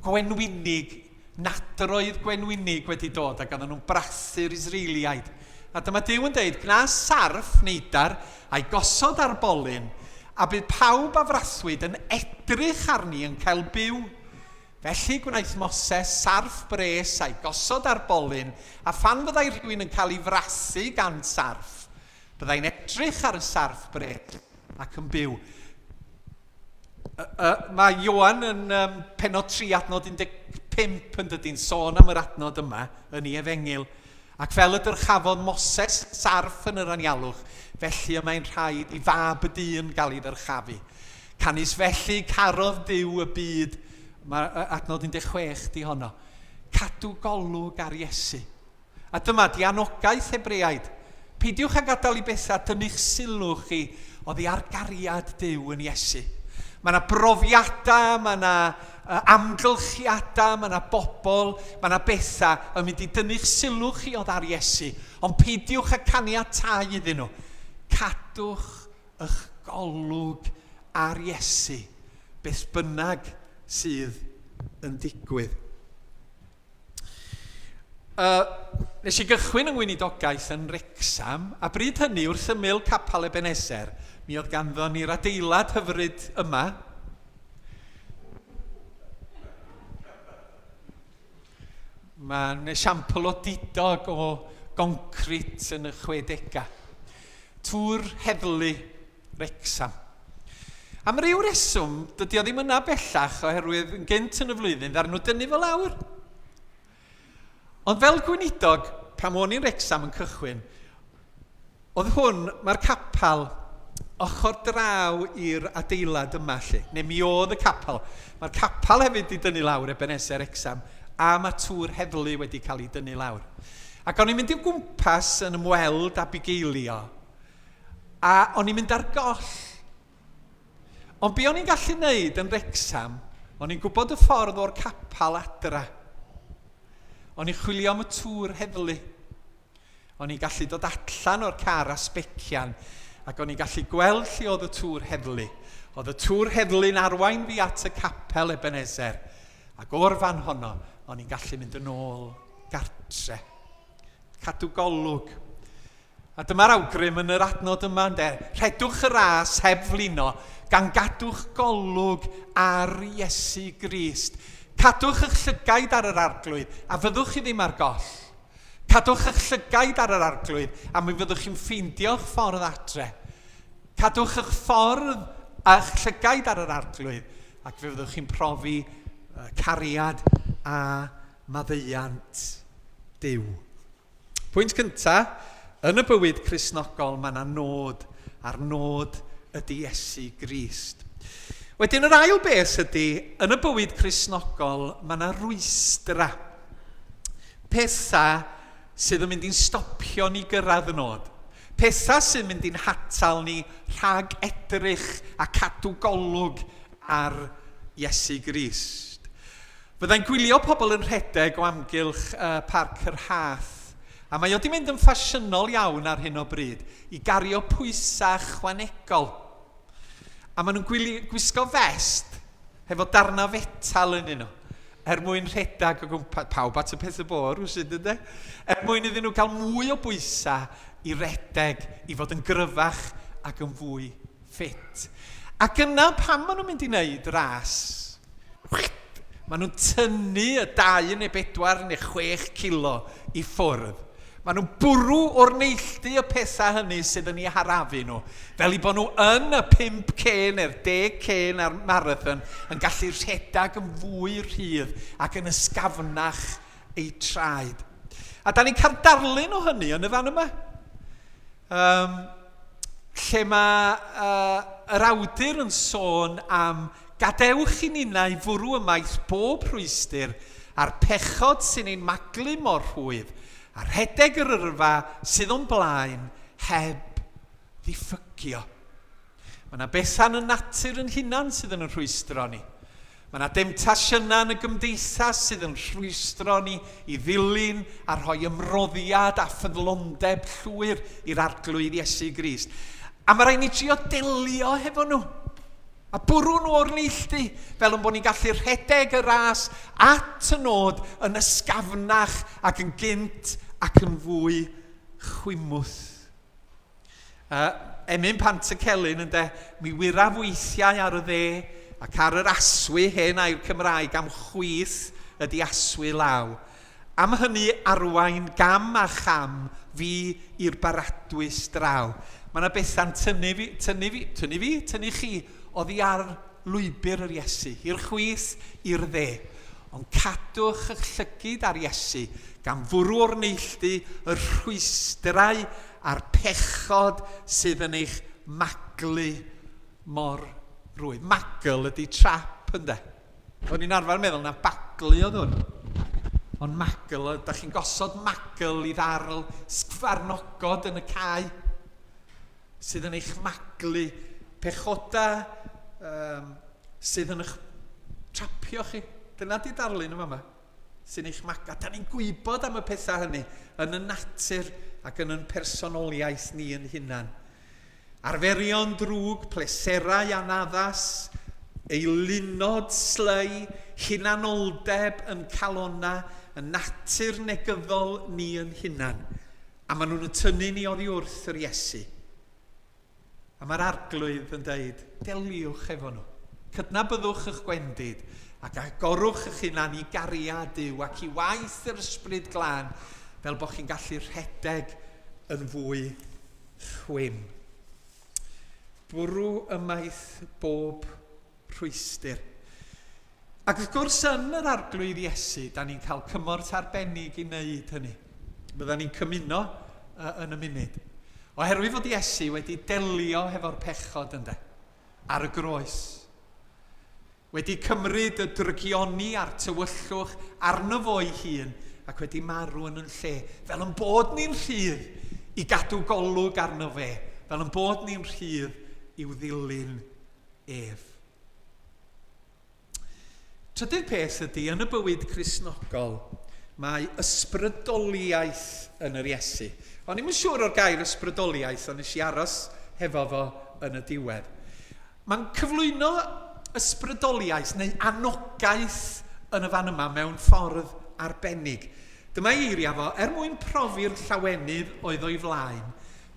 gwenwynig, nadroedd gwenwynig wedi dod ac oedden nhw'n brathu'r Israeliaid. A dyma Duw yn deud, gwna sarff neidar a'i gosod ar bolyn, a bydd pawb a frathwyd yn edrych arni yn cael byw. Felly gwnaeth Moses sarff bres a'i gosod ar bolyn, a phan fyddai rhywun yn cael ei frathu gan sarff, byddai'n edrych ar y sarff bres ac yn byw. Mae Ioan yn um, penod 3 adnod 15 yn dydy'n sôn am yr adnod yma yn ei efengyl. Ac fel y dyrchafodd Moses sarff yn yr anialwch, felly y mae'n rhaid i fab y dyn gael ei ddyrchafu. Canys felly carodd Duw y byd, mae adnod 16 di honno, cadw golwg ar Iesu. A dyma di anogaeth Hebreaid. Peidiwch â gadael i bethau dynnu'ch sylw chi oddi ar gariad Duw yn Iesu. Mae yna brofiadau, mae yna amgylchiadau, mae yna bobl, mae yna bethau yn mynd i dynnu'ch sylw chi oddi ar Iesu. Ond peidiwch â caniatáu iddyn nhw. Cadwch eich golwg ar Iesu, beth bynnag sydd yn digwydd. Nes i gychwyn yng ngweinidogaeth yn Wrecsam, a bryd hynny wrth ymyl Capel Ebenezer, mi oedd ganddo ni'r adeilad hyfryd yma. Mae'n esiampl o didog o goncrit yn y 60au. Tŵr Heddlu Wrecsam. Am ryw reswm, dydy o ddim yna bellach oherwydd yn gynt yn y flwyddyn ddaru nhw dynnu fo lawr. Ond fel gweinidog, pan o'n i'n Wrecsam yn cychwyn, oedd hwn, mae'r capel ochr draw i'r adeilad yma lle, neu mi oedd y capel. Mae'r capel hefyd wedi dynnu lawr Ebenezer Wrecsam, a mae tŵr heddlu wedi cael ei dynnu lawr. Ac o'n i'n mynd i'w gwmpas yn ymweld â bugeilio, A o'n i'n mynd ar goll. Ond be o'n i'n gallu neud yn Wrecsam, o'n i'n gwybod y ffordd o'r capel adra. O'n i'n chwilio am y tŵr heddlu. O'n i'n gallu dod allan o'r car a sbecian, ac o'n i'n gallu gweld lle oedd y tŵr heddlu. Oedd y tŵr heddlu'n arwain fi at y capel Ebenezer, ac o'r fan honno, o'n i'n gallu mynd yn ôl gartre. Cadw golwg. A dyma'r awgrym yn yr adnod yma, ynde? Rhedwch y ras heb flino, gan gadw'ch golwg ar Iesu Grist. Cadwch eich llygaid ar yr Arglwydd, a fyddwch chi ddim ar goll. Cadwch eich llygaid ar yr Arglwydd, a mi fyddwch chi'n ffeindio'ch ffordd adre. Cadwch eich ffordd a'ch llygaid ar yr Arglwydd, ac fe fyddwch chi'n profi cariad a maddeuant Duw. Pwynt cynta, yn y bywyd Cristnogol mae yna nod, a'r nod ydy Iesu Grist. Wedyn yr ail beth ydy, yn y bywyd Cristnogol mae yna rwystra. Pethau sydd yn mynd i'n stopio ni gyrraedd y nod. Pethau sy'n mynd i'n hatal ni rhag edrych a cadw golwg ar Iesu Grist. Fyddai'n gwylio pobl yn rhedeg o amgylch Parc yr Rhath, a mae o 'di mynd yn ffasiynol iawn ar hyn o bryd i gario pwysau ychwanegol. A maen nhw'n gwylio, gwisgo fest hefo darnau fetal ynddyn nhw, er mwyn rhedeg o gwmpas, pawb at y peth y bo rhywsut ynde? Er mwyn iddyn nhw gael mwy o bwysau i redeg, i fod yn gryfach ac yn fwy ffit. Ac yna pan maen nhw'n mynd i wneud ras, maen nhw'n tynnu y 2 neu 4 neu 6 kilo i ffwrdd. Maen nhw'n bwrw o'r neilltu y pethau hynny sydd yn eu harafu nhw, fel eu bod nhw yn y 5K neu'r 10K na'r marathon yn gallu rhedeg yn fwy rhydd ac yn ysgafnach eu traed. A da ni'n cael darlun o hynny yn y fan yma. Um, lle mae yr awdur yn sôn am Gadewch i ninnau fwrw ymaith bob rhwystr a'r pechod sy'n ein maglu mor rhwydd, a rhedeg yr yrfa sydd o'n blaen heb ddiffygio. Mae yna bethau yn y natur yn hunan sydd yn yn rhwystro ni. Mae yna demtasiynau yn y gymdeithas sydd yn rhwystro ni i ddilyn a rhoi ymroddiad a ffyddlondeb llwyr i'r Arglwydd Iesu Grist. A mae rhaid ni trio delio hefo nhw. A bwrw nhw o'r neilltu, fel yn bod ni'n gallu rhedeg y ras at y nod yn ysgafnach ac yn gynt ac yn fwy chwimwth. Emyn Pant y Celyn ynde, mi wyraf weithiau ar y dde ac ar yr aswy, hen air Cymraeg am chwith ydy aswy law. Am hynny arwain gam a cham fi i'r baradwys draw. Mae yna bethau'n tynnu fi, tynnu fi, tynnu fi, tynnu chi oddi ar lwybr yr Iesu, i'r chwith, i'r dde. Ond cadwch eich llygid ar Iesu, gan fwrw o'r neilltu y rhwystrau a'r pechod sydd yn eich maglu mor rwydd. Magl ydy trap, ynde? O'n i'n arfer meddwl na baglu oedd hwn. Ond magl, da chi'n gosod magl i ddarl sgfarnogod yn y cae sydd yn eich maglu, pechoda um, sydd yn eich trapio chi. Dyna di darlun yma yma sy'n eich magu. Da ni'n gwybod am y pethau hynny yn y natur ac yn yn personoliaeth ni yn hunan. Arferion drwg, pleserau anaddas, eilunod slei, hunanoldeb yn calona, y natur negyddol ni yn hunan. A maen nhw'n tynnu ni oddi wrth yr Iesu. A mae'r Arglwydd yn dweud, deliwch efo nhw. Cydnabyddwch eich gwendid ac agorwch eich hunan i gariad Duw ac i waith yr Ysbryd Glân fel bod chi'n gallu rhedeg yn fwy chwim. Bwrw ymaith bob rhwystr. Ac wrth gwrs, yn yr Arglwydd Iesu, da ni'n cael cymorth arbennig i wneud hynny. Bydda ni'n cymuno yn y munud. Oherwydd fod Iesu wedi delio hefo'r pechod ynde, ar y groes. Wedi cymryd y drygioni a'r tywyllwch arno fo ei hun ac wedi marw yn yn lle, fel yn bod ni'n rhydd i gadw golwg arno fe, fel yn bod ni'n rhydd i'w ddilyn ef. Trydydd peth ydy, yn y bywyd Cristnogol, mae ysbrydoliaeth yn yr Iesu. O'n i'm yn siŵr o'r gair ysbrydoliaeth, ond nes i aros hefo fo yn y diwedd. Mae'n cyflwyno ysbrydoliaeth neu anogaeth yn y fan yma mewn ffordd arbennig. Dyma ei eiriau fo, er mwyn profi'r llawenydd oedd o'i flaen,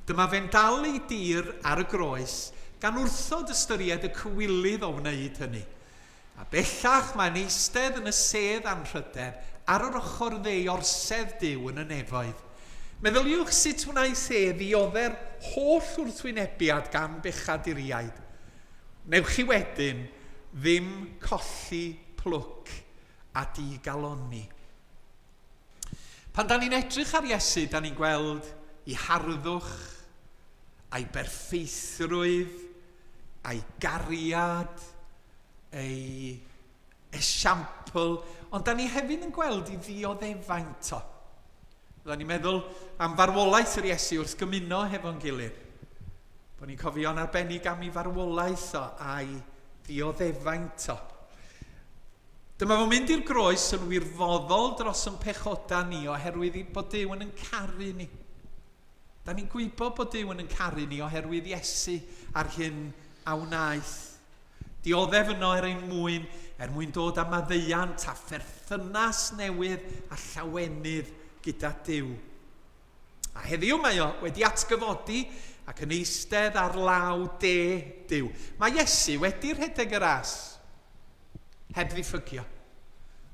Dyma fe'n dal ei dir ar y groes, gan wrthod ystyried y cywilydd o wneud hynny. A bellach mae'n eistedd yn y sedd anrhydedd ar yr ochr dde i orsedd Duw yn y nefoedd. Meddyliwch sut wnaeth e ddiodde'r holl wrthwynebiad gan bechaduriaid. Wnewch chi wedyn ddim colli plwc a digalonni. Pan da ni'n edrych ar Iesu, da ni'n gweld ei harddwch, a'i berffeithrwydd, a'i gariad, ei esiampl, ond da ni hefyd yn gweld ei ddioddefaint o. Fydda ni'n meddwl am farwolaeth yr Iesu wrth gymuno hefo'n gilydd. Bod ni'n cofio'n arbennig am ei farwolaeth o a'i ddioddefaint o. Dyma fo'n mynd i'r groes yn wirfoddol dros yn pechoda ni oherwydd bod Duw yn yn caru ni. Da ni'n gwybod bod Duw yn yn caru ni oherwydd Iesu a'r hyn a wnaeth. Dioddef yno er ein mwyn, er mwyn dod â maddeuant a pherthynas newydd a llawenydd gyda Duw. A heddiw mae o wedi atgyfodi ac yn eistedd ar law de Duw. Mae Iesu wedi rhedeg y ras heb ddiffygio.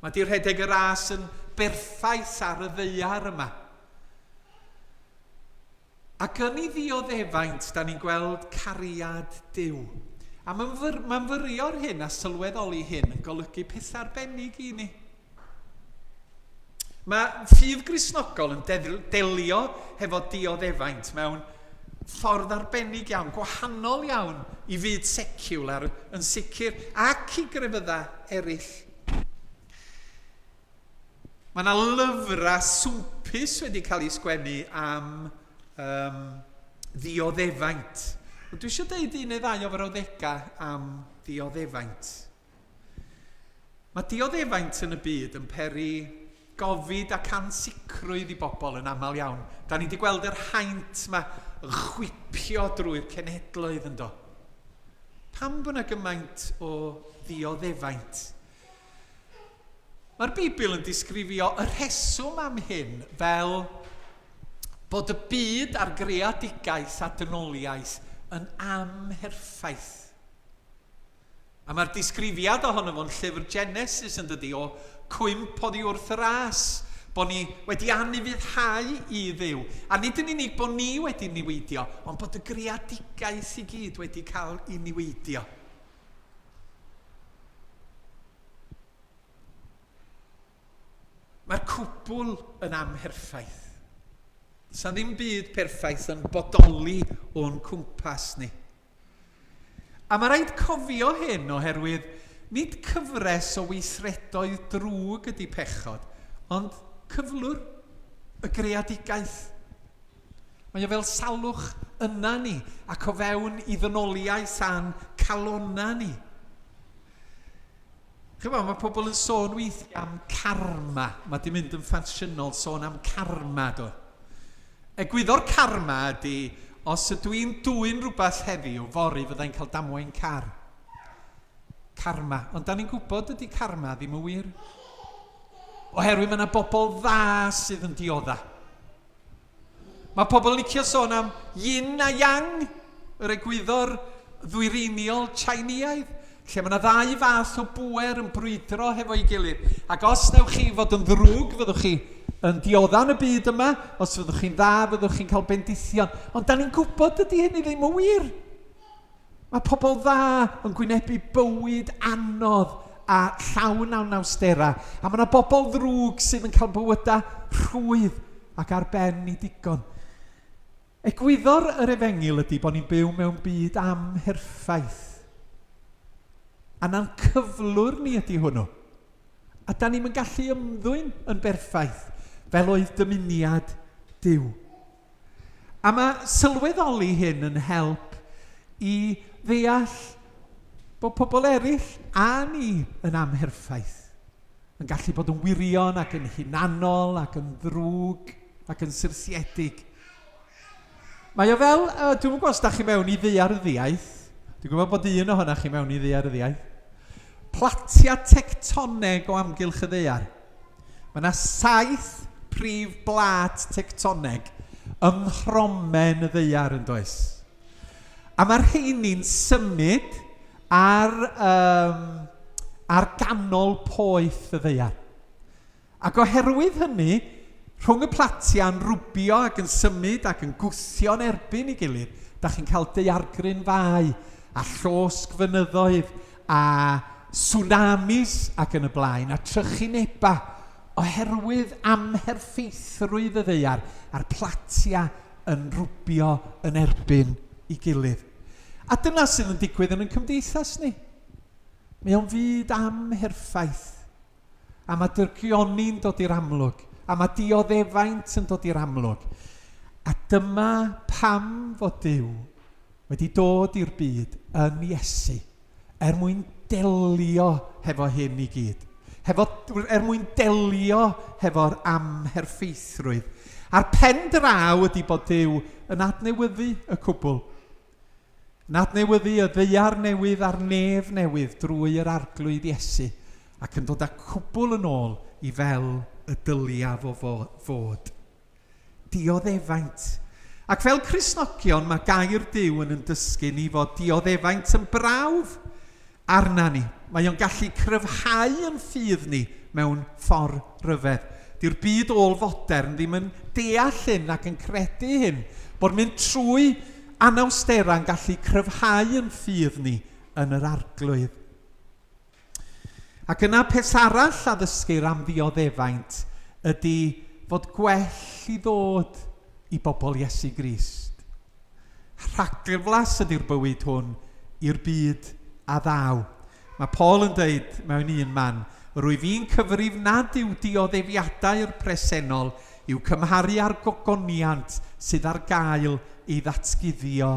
Mae di rhedeg y ras yn berffaith ar y ddaear yma. Ac yn ei ddioddefaint, da ni'n gweld cariad Duw. A mae'n ma fyrio'r hyn a sylweddoli hyn yn golygu pethau arbennig i ni. Mae ffydd Gristnogol yn delio hefo dioddefaint mewn ffordd arbennig iawn, gwahanol iawn i fyd seciwlar yn sicr ac i grefyddau eraill. Mae yna lyfrau swmpus wedi cael eu sgwennu am um, ddioddefaint. Ond dwi eisiau deud un neu ddau o frawddegau am ddioddefaint. Mae dioddefaint yn y byd yn peri gofid ac ansicrwydd i bobl yn aml iawn. Da ni wedi gweld yr haint yma yn chwipio drwy'r cenhedloedd yn do. Pam bod yna gymaint o ddioddefaint? Mae'r Beibl yn disgrifio y rheswm am hyn fel bod y byd a'r greadigaeth a dynoliaeth yn amherffaith. A mae'r disgrifiad ohono fo'n llyfr Genesis yn dydy, o cwymp oddi wrth yr as, bod ni wedi anufuddhau i Dduw. A nid yn unig bod ni wedi niweidio, ond bod y greadigaeth i gyd wedi cael ei niweidio. Mae'r cwbl yn amherffaith. Sa ddim byd perffaith yn bodoli o'n cwmpas ni. A mae rhaid cofio hyn oherwydd nid cyfres o weithredoedd drwg ydy pechod, ond cyflwr y greadigaeth. Mae o fel salwch yna ni ac o fewn i ddynoliaeth a'n calonna ni. Chymod, mae pobl yn sôn weithiau am karma. Mae di mynd yn ffasiynol sôn am karma, do. Egwyddor karma ydy, os ydw i'n dwyn rhywbeth heddiw, fory fyddai'n cael damwain car. Karma. Ond da ni'n gwybod ydy karma ddim yn wir. Oherwydd mae yna bobl dda sydd yn diodda. Mae pobl yn licio sôn am yin a yang, yr egwyddor ddwyreiniol Tsieineaidd, lle mae yna ddau fath o bŵer yn brwydro hefo'i gilydd. Ac os newch chi fod yn ddrwg, fyddwch chi yn diodda yn y byd yma, os fyddwch chi'n dda, fyddwch chi'n cael bendithion. Ond da ni'n gwybod dydy hynny ddim yn wir. Mae pobl dda yn gwynebu bywyd anodd a llawn anawsterau, a mae yna bobl ddrwg sydd yn cael bywydau rhwydd ac ar ben i digon. Egwyddor yr efengyl ydy bod ni'n byw mewn byd amherffaith. A na'n cyflwr ni ydy hwnnw. A da ni'm yn gallu ymddwyn yn berffaith fel oedd dymuniad Duw. A mae sylweddoli hyn yn help i ddeall bod pobl eraill a ni yn amherffaith, yn gallu bod yn wirion ac yn hunanol ac yn ddrwg ac yn syrthiedig. Mae o fel, uh, dwi'n gwybod os da chi mewn i ddaearyddiaeth, dwi'n gwybod bod un ohonoch chi mewn i ddaearyddiaeth, platiau tectoneg o amgylch y ddaear. Mae yna saith prif blât tectoneg ym nghromen y ddaear yn does? A mae'r rheini'n symud ar, um, ar ganol poeth y ddaear. Ac oherwydd hynny, rhwng y platiau'n rwbio ac yn symud ac yn gwthio'n erbyn ei gilydd, da chi'n cael daeargryn fau a llosg fynyddoedd a tsunamis ac yn y blaen, a trychinebau, oherwydd amherffeithrwydd y ddaear a'r platiau yn rwbio yn erbyn ei gilydd. A dyna sydd yn digwydd yn ein cymdeithas ni. Mae o'n fyd amherffaith. A mae dyrgioni'n dod i'r amlwg. A mae dioddefaint yn dod i'r amlwg. A dyma pam fod Duw wedi dod i'r byd yn Iesu er mwyn delio hefo hyn i gyd. Hefo, er mwyn delio hefo'r amherffeithrwydd. A'r pen draw ydy bod Duw yn adnewyddu y cwbl. Yn adnewyddu y ddaear newydd a'r nef newydd drwy yr Arglwydd Iesu, ac yn dod â cwbl yn ôl i fel y dylia fo fod. Dioddefaint. Ac fel Cristnogion, mae gair Duw yn yn dysgu ni fod dioddefaint yn brawf arna ni. Mae o'n gallu cryfhau yn ffydd ni mewn ffordd ryfedd. Dyw'r byd ôl-fodern ddim yn deall hyn ac yn credu hyn, bod mynd trwy anawsterau'n gallu cryfhau yn ffydd ni yn yr Arglwydd. Ac yna peth arall a ddysgir am ddioddefaint ydy fod gwell i ddod i bobl Iesu Grist. Rhagflas ydy'r bywyd hwn i'r byd a ddaw. Mae Paul yn dweud mewn un man, rwyf i'n cyfrif nad yw dioddefiadau'r presennol i'w cymharu â'r gogoniant sydd ar gael ei ddatguddio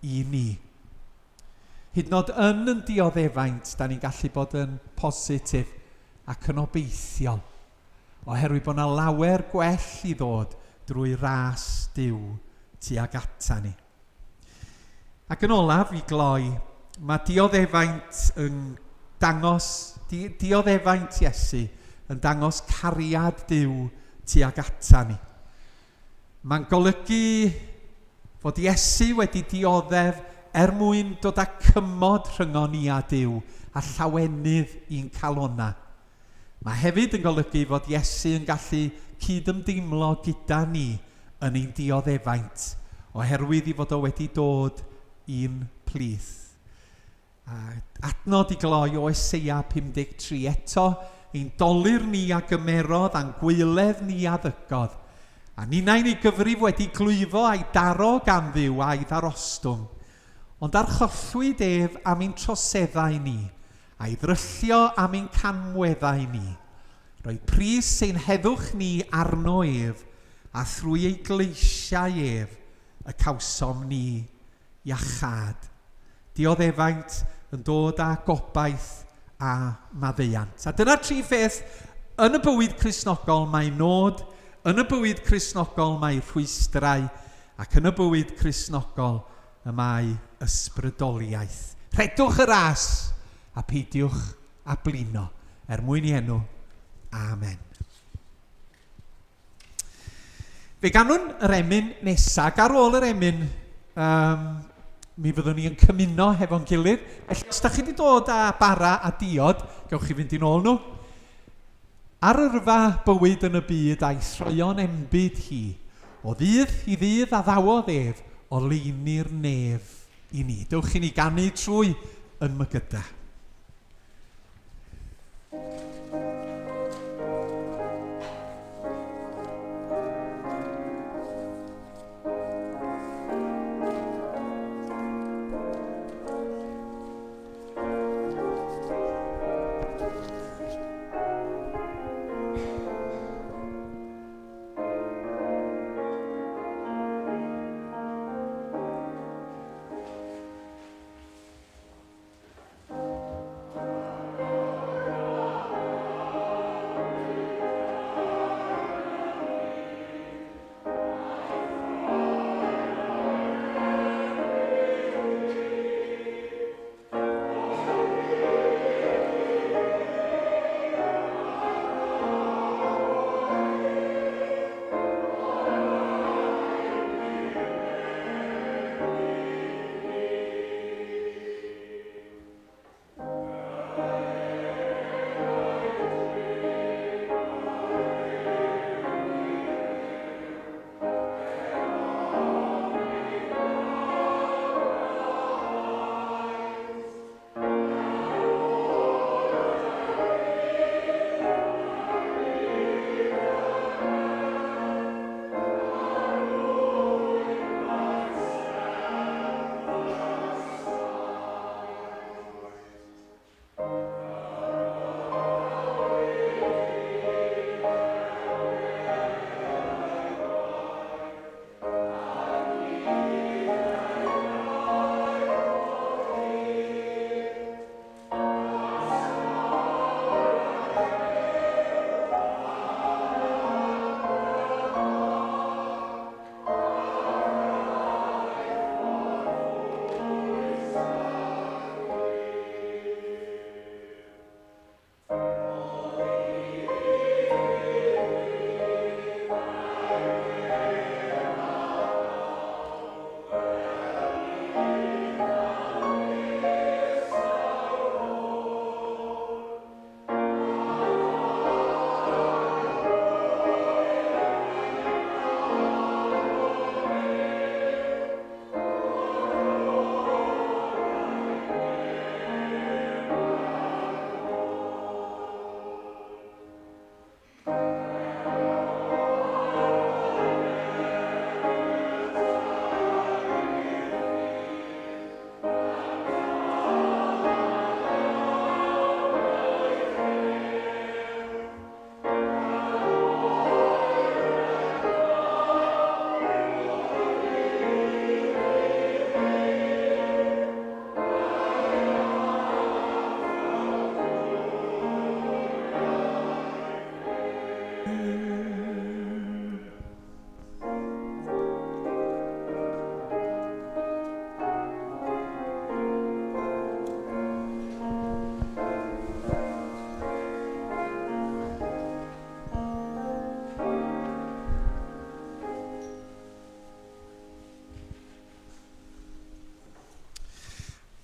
i ni. Hyd yn oed yn yn dioddefaint, da ni'n gallu bod yn positif ac yn obeithiol, oherwydd bod 'na lawer gwell i ddod drwy ras Duw tuag ata ni. Ac yn olaf, i gloi, mae dioddefaint yn dangos, di, dioddefaint Iesu yn dangos cariad Duw tuag ata ni. Mae'n golygu fod Iesu wedi dioddef er mwyn dod â cymod rhyngon ni a Duw a llawenydd i'n calonnau. Mae hefyd yn golygu fod Iesu yn gallu cyd-ymdeimlo gyda ni yn ein dioddefaint, oherwydd i fod o wedi dod i'n plith. A adnod i gloi o Eseia 53 eto, ein dolur ni a gymerodd a'n gwaeledd ni a ddygodd. A ninnau'n ei gyfrif wedi glwyfo a'i daro gan Dduw a'i ddarostwng. Ond archollwyd ef am ein troseddau ni, a'i ddryllio am ein camweddau ni. Roedd pris ein heddwch ni arno ef, a thrwy ei gleisiau ef y cawsom ni iachâd. Dioddefaint yn dod â gobaith a maddeuant. A dyna'r tri pheth yn y bywyd Cristnogol mae nod, yn y bywyd Cristnogol mae rhwystrau, ac yn y bywyd Cristnogol y mae ysbrydoliaeth. Rhedwch y ras a peidiwch â blino, er mwyn i enw. Amen. Fe ganwn yr emyn nesaf, ac ar ôl yr emyn, um, mi fyddwn ni yn cymuno hefo'n gilydd. Felly, os da chi wedi dod â bara a diod, gewch chi fynd i nôl nhw. Ar yrfa bywyd yn y byd a'i throion enbyd hi, o ddydd i ddydd addawodd ef oleuni'r nef i ni. Dewch i ni ganu trwy yn mygyda.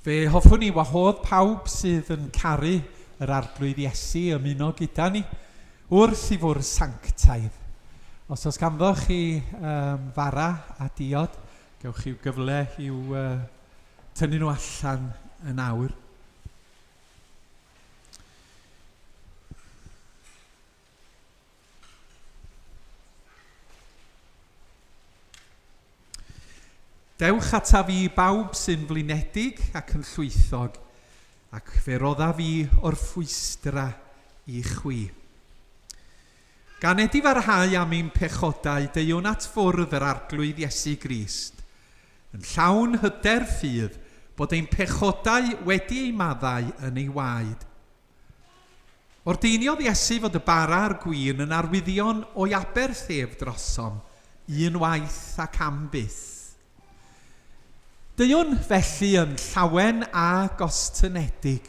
Fe hoffwn i wahodd pawb sydd yn caru yr Arglwydd Iesu ymuno gyda ni wrth i fwrdd sanctaidd. Os oes ganddo chi um, fara a diod, gewch chi'w gyfle i'w uh, tynnu nhw allan yn awr. Dewch ataf fi bawb sy'n flinedig ac yn llwythog, ac fe roddaf fi orffwystra i chwi. Gan edifarhau am ein pechodau, deuwn at fwrdd yr Arglwydd Iesu Grist, yn llawn hyder ffydd bod ein pechodau wedi eu maddau yn ei waed. Ordeiniodd Iesu fod y bara a'r gwin yn arwyddion o'i aberth ef drosom, un waith ac am byth. Deuwn felly yn llawen a gostynedig,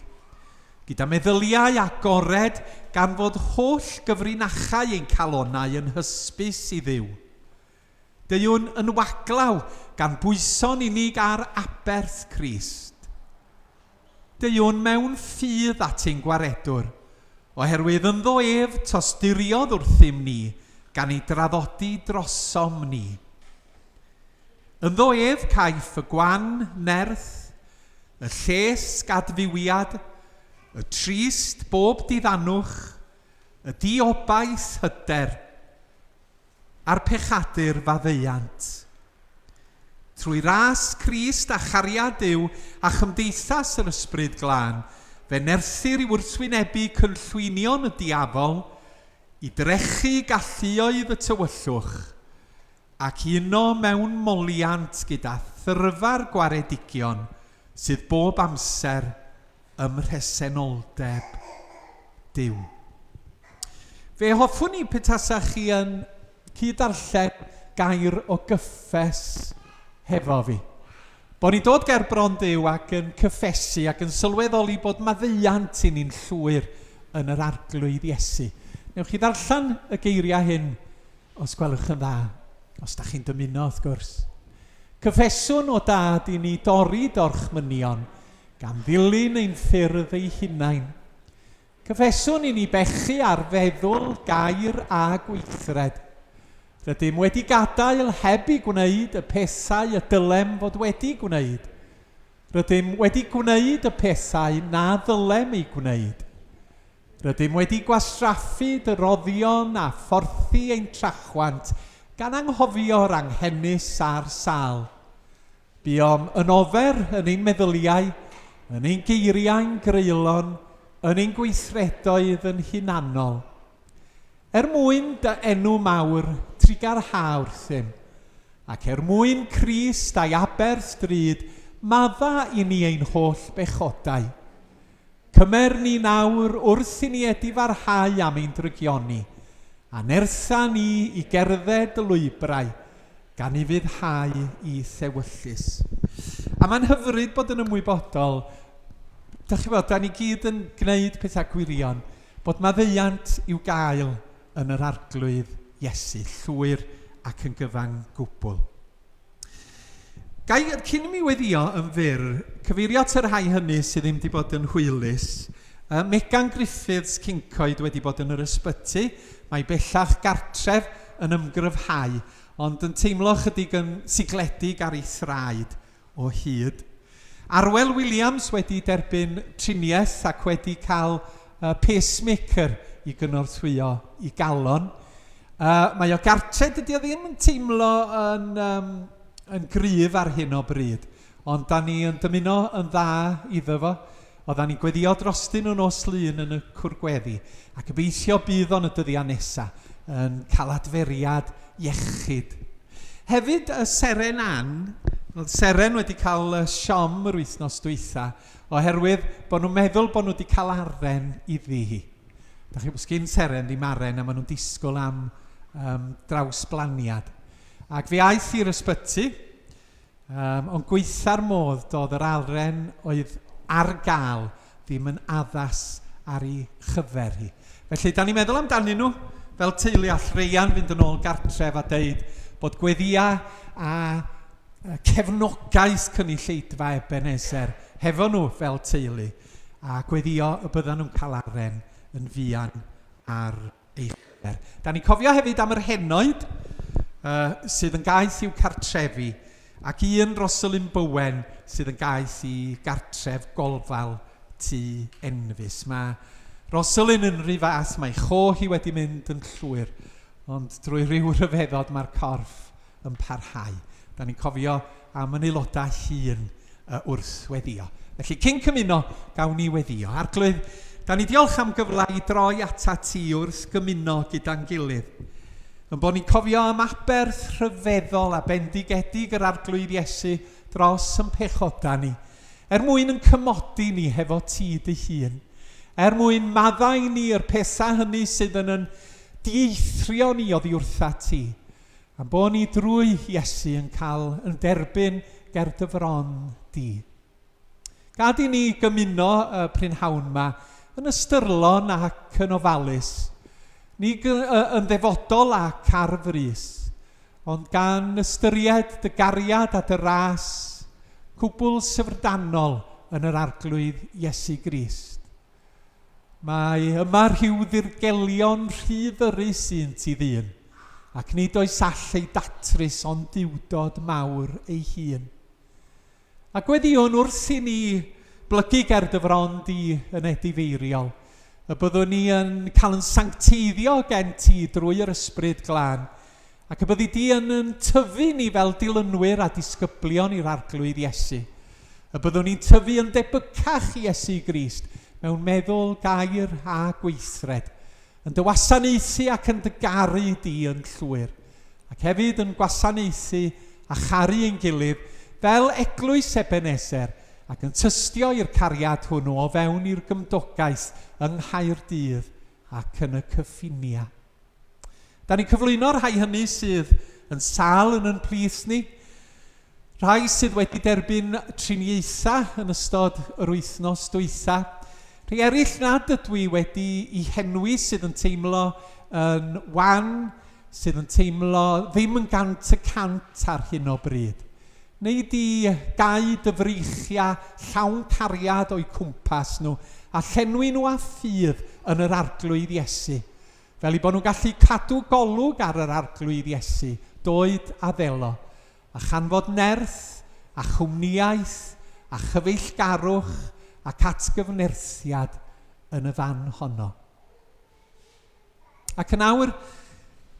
gyda meddyliau agored gan fod holl gyfrinachau ein calonnau yn hysbys i Dduw. Deuwn yn waglaw gan bwyso'n unig ar aberth Crist. Deuwn mewn ffydd at ein Gwaredwr, oherwydd ynddo ef tosturiodd wrthym ni gan ei draddodi drosom ni. Ynddo ef caiff y gwan nerth, y llesg adfywiad, y trist bob diddanwch, y diobaith hyder, a'r pechadur faddeuant. Trwy ras Crist a chariad Duw a chymdeithas yr Ysbryd Glân, fe nerthir i wrthwynebu cynllwynion y diafol, i drechu galluoedd y tywyllwch, ac i uno mewn moliant gyda thyrfa'r gwaredigion sydd bob amser ym mhresenoldeb Duw. Fe hoffwn i petasach chi yn cyd-ddarllen gair o gyffes hefo fi. Bod ni'n dod ger bron Duw ac yn cyffesu ac yn sylweddoli bod maddeuant i ni'n llwyr yn yr Arglwydd Iesu. Newch chi ddarllen y geiriau hyn os gwelwch yn dda, os da chi'n dymuno wrth gwrs. Cyffeswn o dad i ni dorri dorchmynion gan ddilyn ein ffyrdd ei hunain. Cyffeswn i ni bechu ar feddwl, gair a gweithred. Rydym wedi gadael heb i gwneud y pethau y dylem fod wedi gwneud. Rydym wedi gwneud y pethau na ddylem eu gwneud. Rydym wedi gwastraffu dy roddion a phorthi ein trachwant gan anghofio'r anghenus a'r sâl. Buom yn ofer yn ein meddyliau, yn ein geiriau'n greulon, yn ein gweithredoedd yn hunanol. Er mwyn dy enw mawr, trugarha wrthym, ac er mwyn Crist a'i aberth drud, madda i ni ein holl bechodau. Cymer ni nawr wrth i ni edifarhau am ein drygioni, a nertha ni i gerdded dy lwybrau, gan ufuddhau i'th ewyllys. A mae'n hyfryd bod yn ymwybodol, da chi bod, da ni gyd yn gwneud pethau gwirion, bod maddeuant i'w gael yn yr Arglwydd Iesu, llwyr ac yn gyfan gwbl. Ga i, cyn i mi weddio yn fyr, cyfeirio at y rhai hynny sydd ddim wedi bod yn hwylus. Uh, Megan Griffiths Cyncoed wedi bod yn yr ysbyty. Mae bellach gartref yn ymgryfhau, ond yn teimlo chydig yn sigledig ar ei thraed o hyd. Arwel Williams wedi derbyn triniaeth ac wedi cael uh, pacemaker i gynorthwyo i galon. Uh, mae o gartre, dydy o ddim yn teimlo yn, um, yn gryf ar hyn o bryd, ond da ni yn dymuno yn dda iddo fo. Oeddan ni'n gweddio drostyn nhw nos Lun yn y cwrgweddi, a gobeithio bydd o'n y dyddiau nesaf yn cael adferiad iechyd. Hefyd, y Seren Ann, oedd Seren wedi cael siom yr wythnos dwytha, oherwydd bod nhw'n meddwl bod nhw wedi cael aren iddi hi. Da chi, sgyn Seren ddim aren a maen nhw'n disgwyl am um, drawsblaniad. Ac fe aeth i'r ysbyty, um, ond gweitha'r modd doedd yr aren oedd ar gael ddim yn addas ar ei chyfer hi. Felly, da ni'n meddwl amdanyn nhw fel teulu all Reian fynd yn ôl gartref a deud bod gweddia a cefnogaeth cynulleidfa Ebenezer hefo nhw fel teulu, a gweddio y byddan nhw'n cael aren yn fuan ar ei chyfer. Da ni'n cofio hefyd am yr henoed uh, sydd yn gaeth i'w cartrefi, ac un Rosalind Bowen sydd yn gaeth i gartref golfal tu enfys. Mae Rosalind yn rhy fath, mae cho hi wedi mynd yn llwyr, ond drwy ryw rhyfeddod mae'r corff yn parhau. Da ni'n cofio am yn aelodau hun wrth weddio. Felly, cyn cymuno, gawn ni weddio. Arglwydd, da ni diolch am gyfle i droi ata ti wrth gymuno gyda'n gilydd. Yn bod ni'n cofio am aberth rhyfeddol a bendigedig yr Arglwydd Iesu dros yn pechoda ni, er mwyn yn cymodi ni hefo ti dy hun, er mwyn maddau ni yr pethau hynny sydd yn yn dieithrio ni oddi wrtha ti, A'n bod ni drwy Iesu yn cael yn derbyn ger dy fron di. Gad i ni gymuno y prynhawn ma yn ystyrlon ac yn ofalus, ni yn ddefodol ac ar frys, ond gan ystyried dy gariad a dy ras cwbl syfrdanol yn yr Arglwydd Iesu Grist. Mae yma rhyw ddirgelion rhy ddyrus un ti ddyn, ac nid oes all ei datrys ond duwdod mawr ei hun. A gweddïwn wrth i ni blygu ger dy fron di yn edifeiriol, y byddwn ni yn cael yn sancteiddio gen ti drwy yr Ysbryd Glân, ac y byddi di yn yn tyfu ni fel dilynwyr a disgyblion i'r Arglwydd Iesu. Y byddwn ni'n tyfu yn debycach i Iesu Grist mewn meddwl, gair a gweithred, yn dy wasanaethu ac yn dy garu di yn llwyr, ac hefyd yn gwasanaethu a charu ein gilydd fel eglwys Ebenezer, ac yn tystio i'r cariad hwnnw o fewn i'r gymdogaeth yng Nghaerdydd ac yn y cyffiniau. Da ni'n cyflwyno'r rhai hynny sydd yn sâl yn yn plith ni, rhai sydd wedi derbyn triniaethau yn ystod yr wythnos dwytha, rhai eraill nad ydw i wedi i henwi sydd yn teimlo yn wan, sydd yn teimlo ddim yn 100% ar hyn o bryd. Neu di gau dy freichiau llawn cariad o'u cwmpas nhw a llenwi nhw â ffydd yn yr Arglwydd Iesu. Fel eu bod nhw'n gallu cadw golwg ar yr Arglwydd Iesu, doed a ddelo, a chanfod nerth, a chwmnïaeth, a chyfeillgarwch, ac atgyfnerthiad yn y fan honno. Ac yn awr,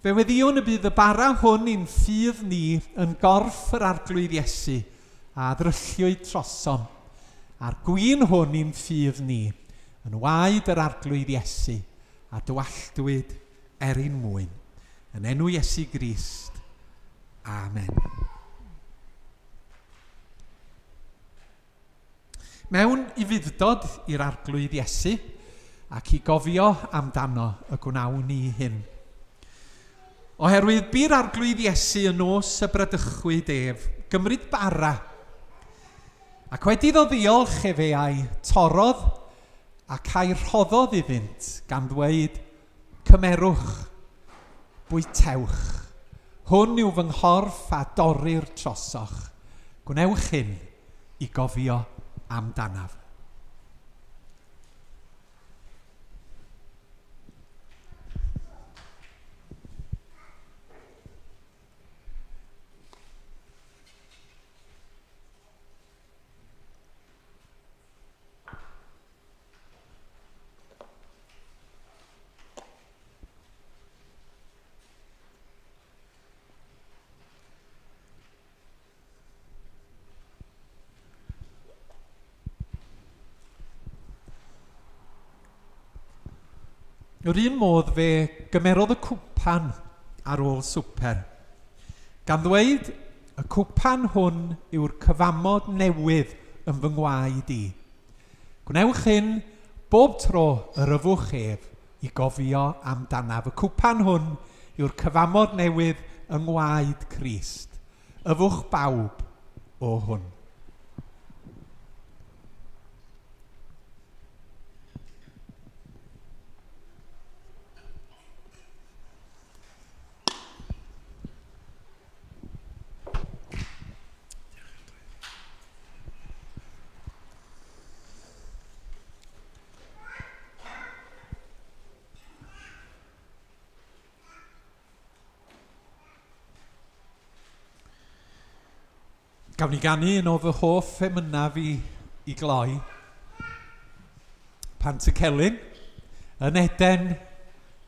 fe weddïwn y bydd y bara hwn i'n ffydd ni yn gorff yr Arglwydd Iesu, a ddrylliwyd trosom, a'r gwin hwn i'n ffydd ni, yn waed yr Arglwydd Iesu, a dywalltwyd er ein mwyn. Yn enw Iesu Grist. Amen. Mewn ufudd-dod i'r Arglwydd Iesu ac i gofio amdano y gwnawn ni hyn. Oherwydd bu'r Arglwydd Iesu y nos y bradychwyd ef, gymryd bara, ac wedi iddo ddiolch efe a'i torrodd ac a'i rhoddodd iddynt, gan ddweud, Cymerwch, bwytewch, hwn yw fy nghorff a dorrir trosoch, gwnewch hyn i gofio amdanaf. Yr un modd fe gymerodd y cwpan ar ôl swper, gan ddweud, Y cwpan hwn yw'r cyfamod newydd yn fy ngwaed i. Gwnewch hyn bob tro yr yfwch ef i gofio amdanaf. Y cwpan hwn yw'r cyfamod newydd yng ngwaed Crist. Yfwch bawb o hwn. Gawn ni ganu un o fy hoff emynau fi i gloi. Pantycelyn, yn Eden,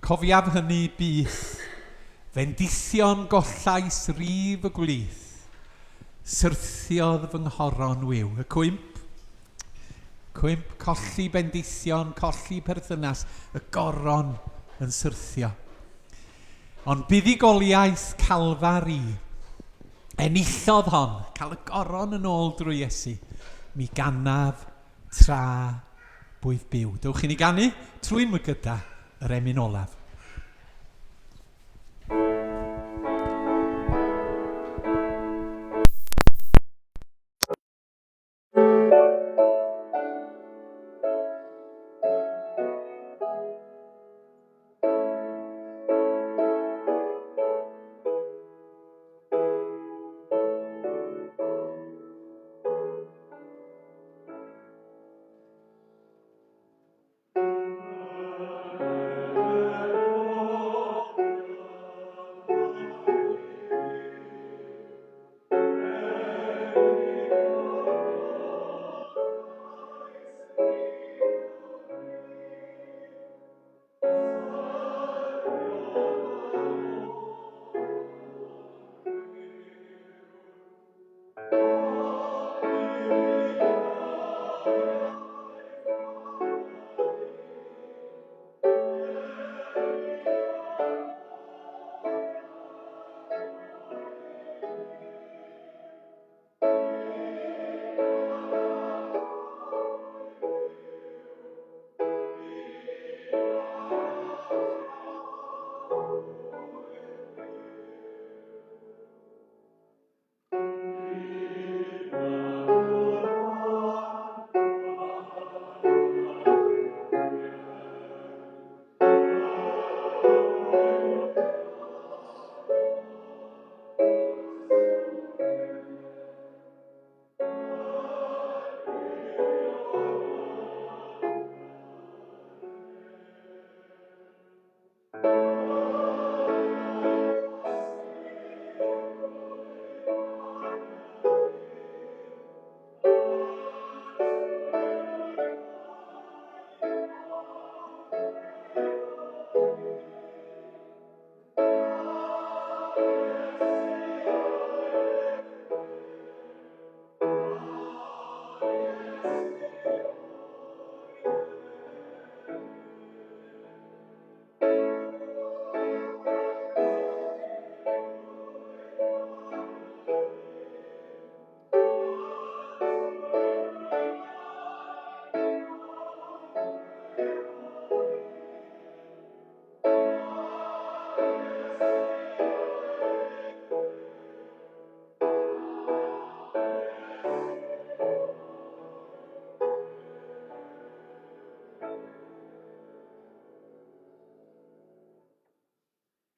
cofiaf hynny byth, fendithion gollais rif y gwlith, syrthiodd fy nghoron wiw. Y cwymp, cwymp, colli bendithion, colli perthynas, y goron yn syrthio. Ond buddugoliaeth Calfari enillodd hon, cael y goron yn ôl drwy Iesu. Mi ganaf tra bwyf byw. Dewch i ni ganu trwy mygyda yr emyn olaf.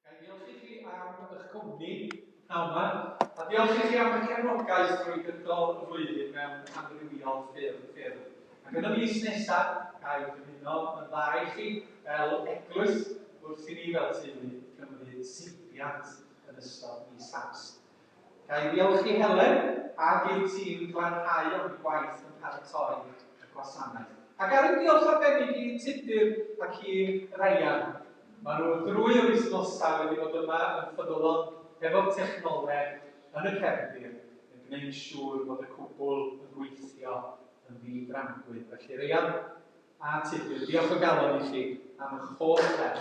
Ga i ddiolch i chi am eich cwmni pnawn 'ma, a diolch i chi am eich cefnogaeth drwy gydol y flwyddyn mewn amrywiol ffyrdd ffyrdd. Ac yn y mis nesaf, ga i ddymuno yn dda i chi fel eglwys wrth i ni fel teulu gymryd seibiant yn ystod mis Awst. Ga i ddiolch i Helen ac i'r tîm glanhau am eu gwaith yn paratoi y gwasanaeth. Ac ar y diolch arbennig i Tudur ac i Ryan. Maen nhw drwy yr wythnosau wedi bod yma yn ffyddlon hefo'r technoleg yn y cefndir yn gwneud siŵr fod y cwbl yn gweithio yn ddi-dramgwydd. Felly Ryan, A Tudur, diolch o galon i chi am eich holl help.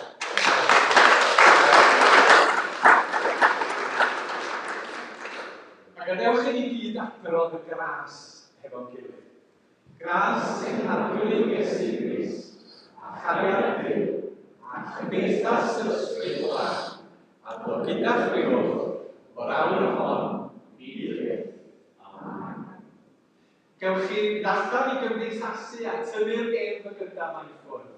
A gadewch i ni gyd adrodd y gras hefo'n gilydd. Gras ein Harglwydd Iesu Grist, a chariad Duw, a chymdeithas yr Ysbryd Glân, a bod gyda chwi oll, o'r awr hon hyd byth. Amen. Gewch chi fynd allan i gymdeithasu a tynnu'r hen fygydau 'ma i ffwrdd.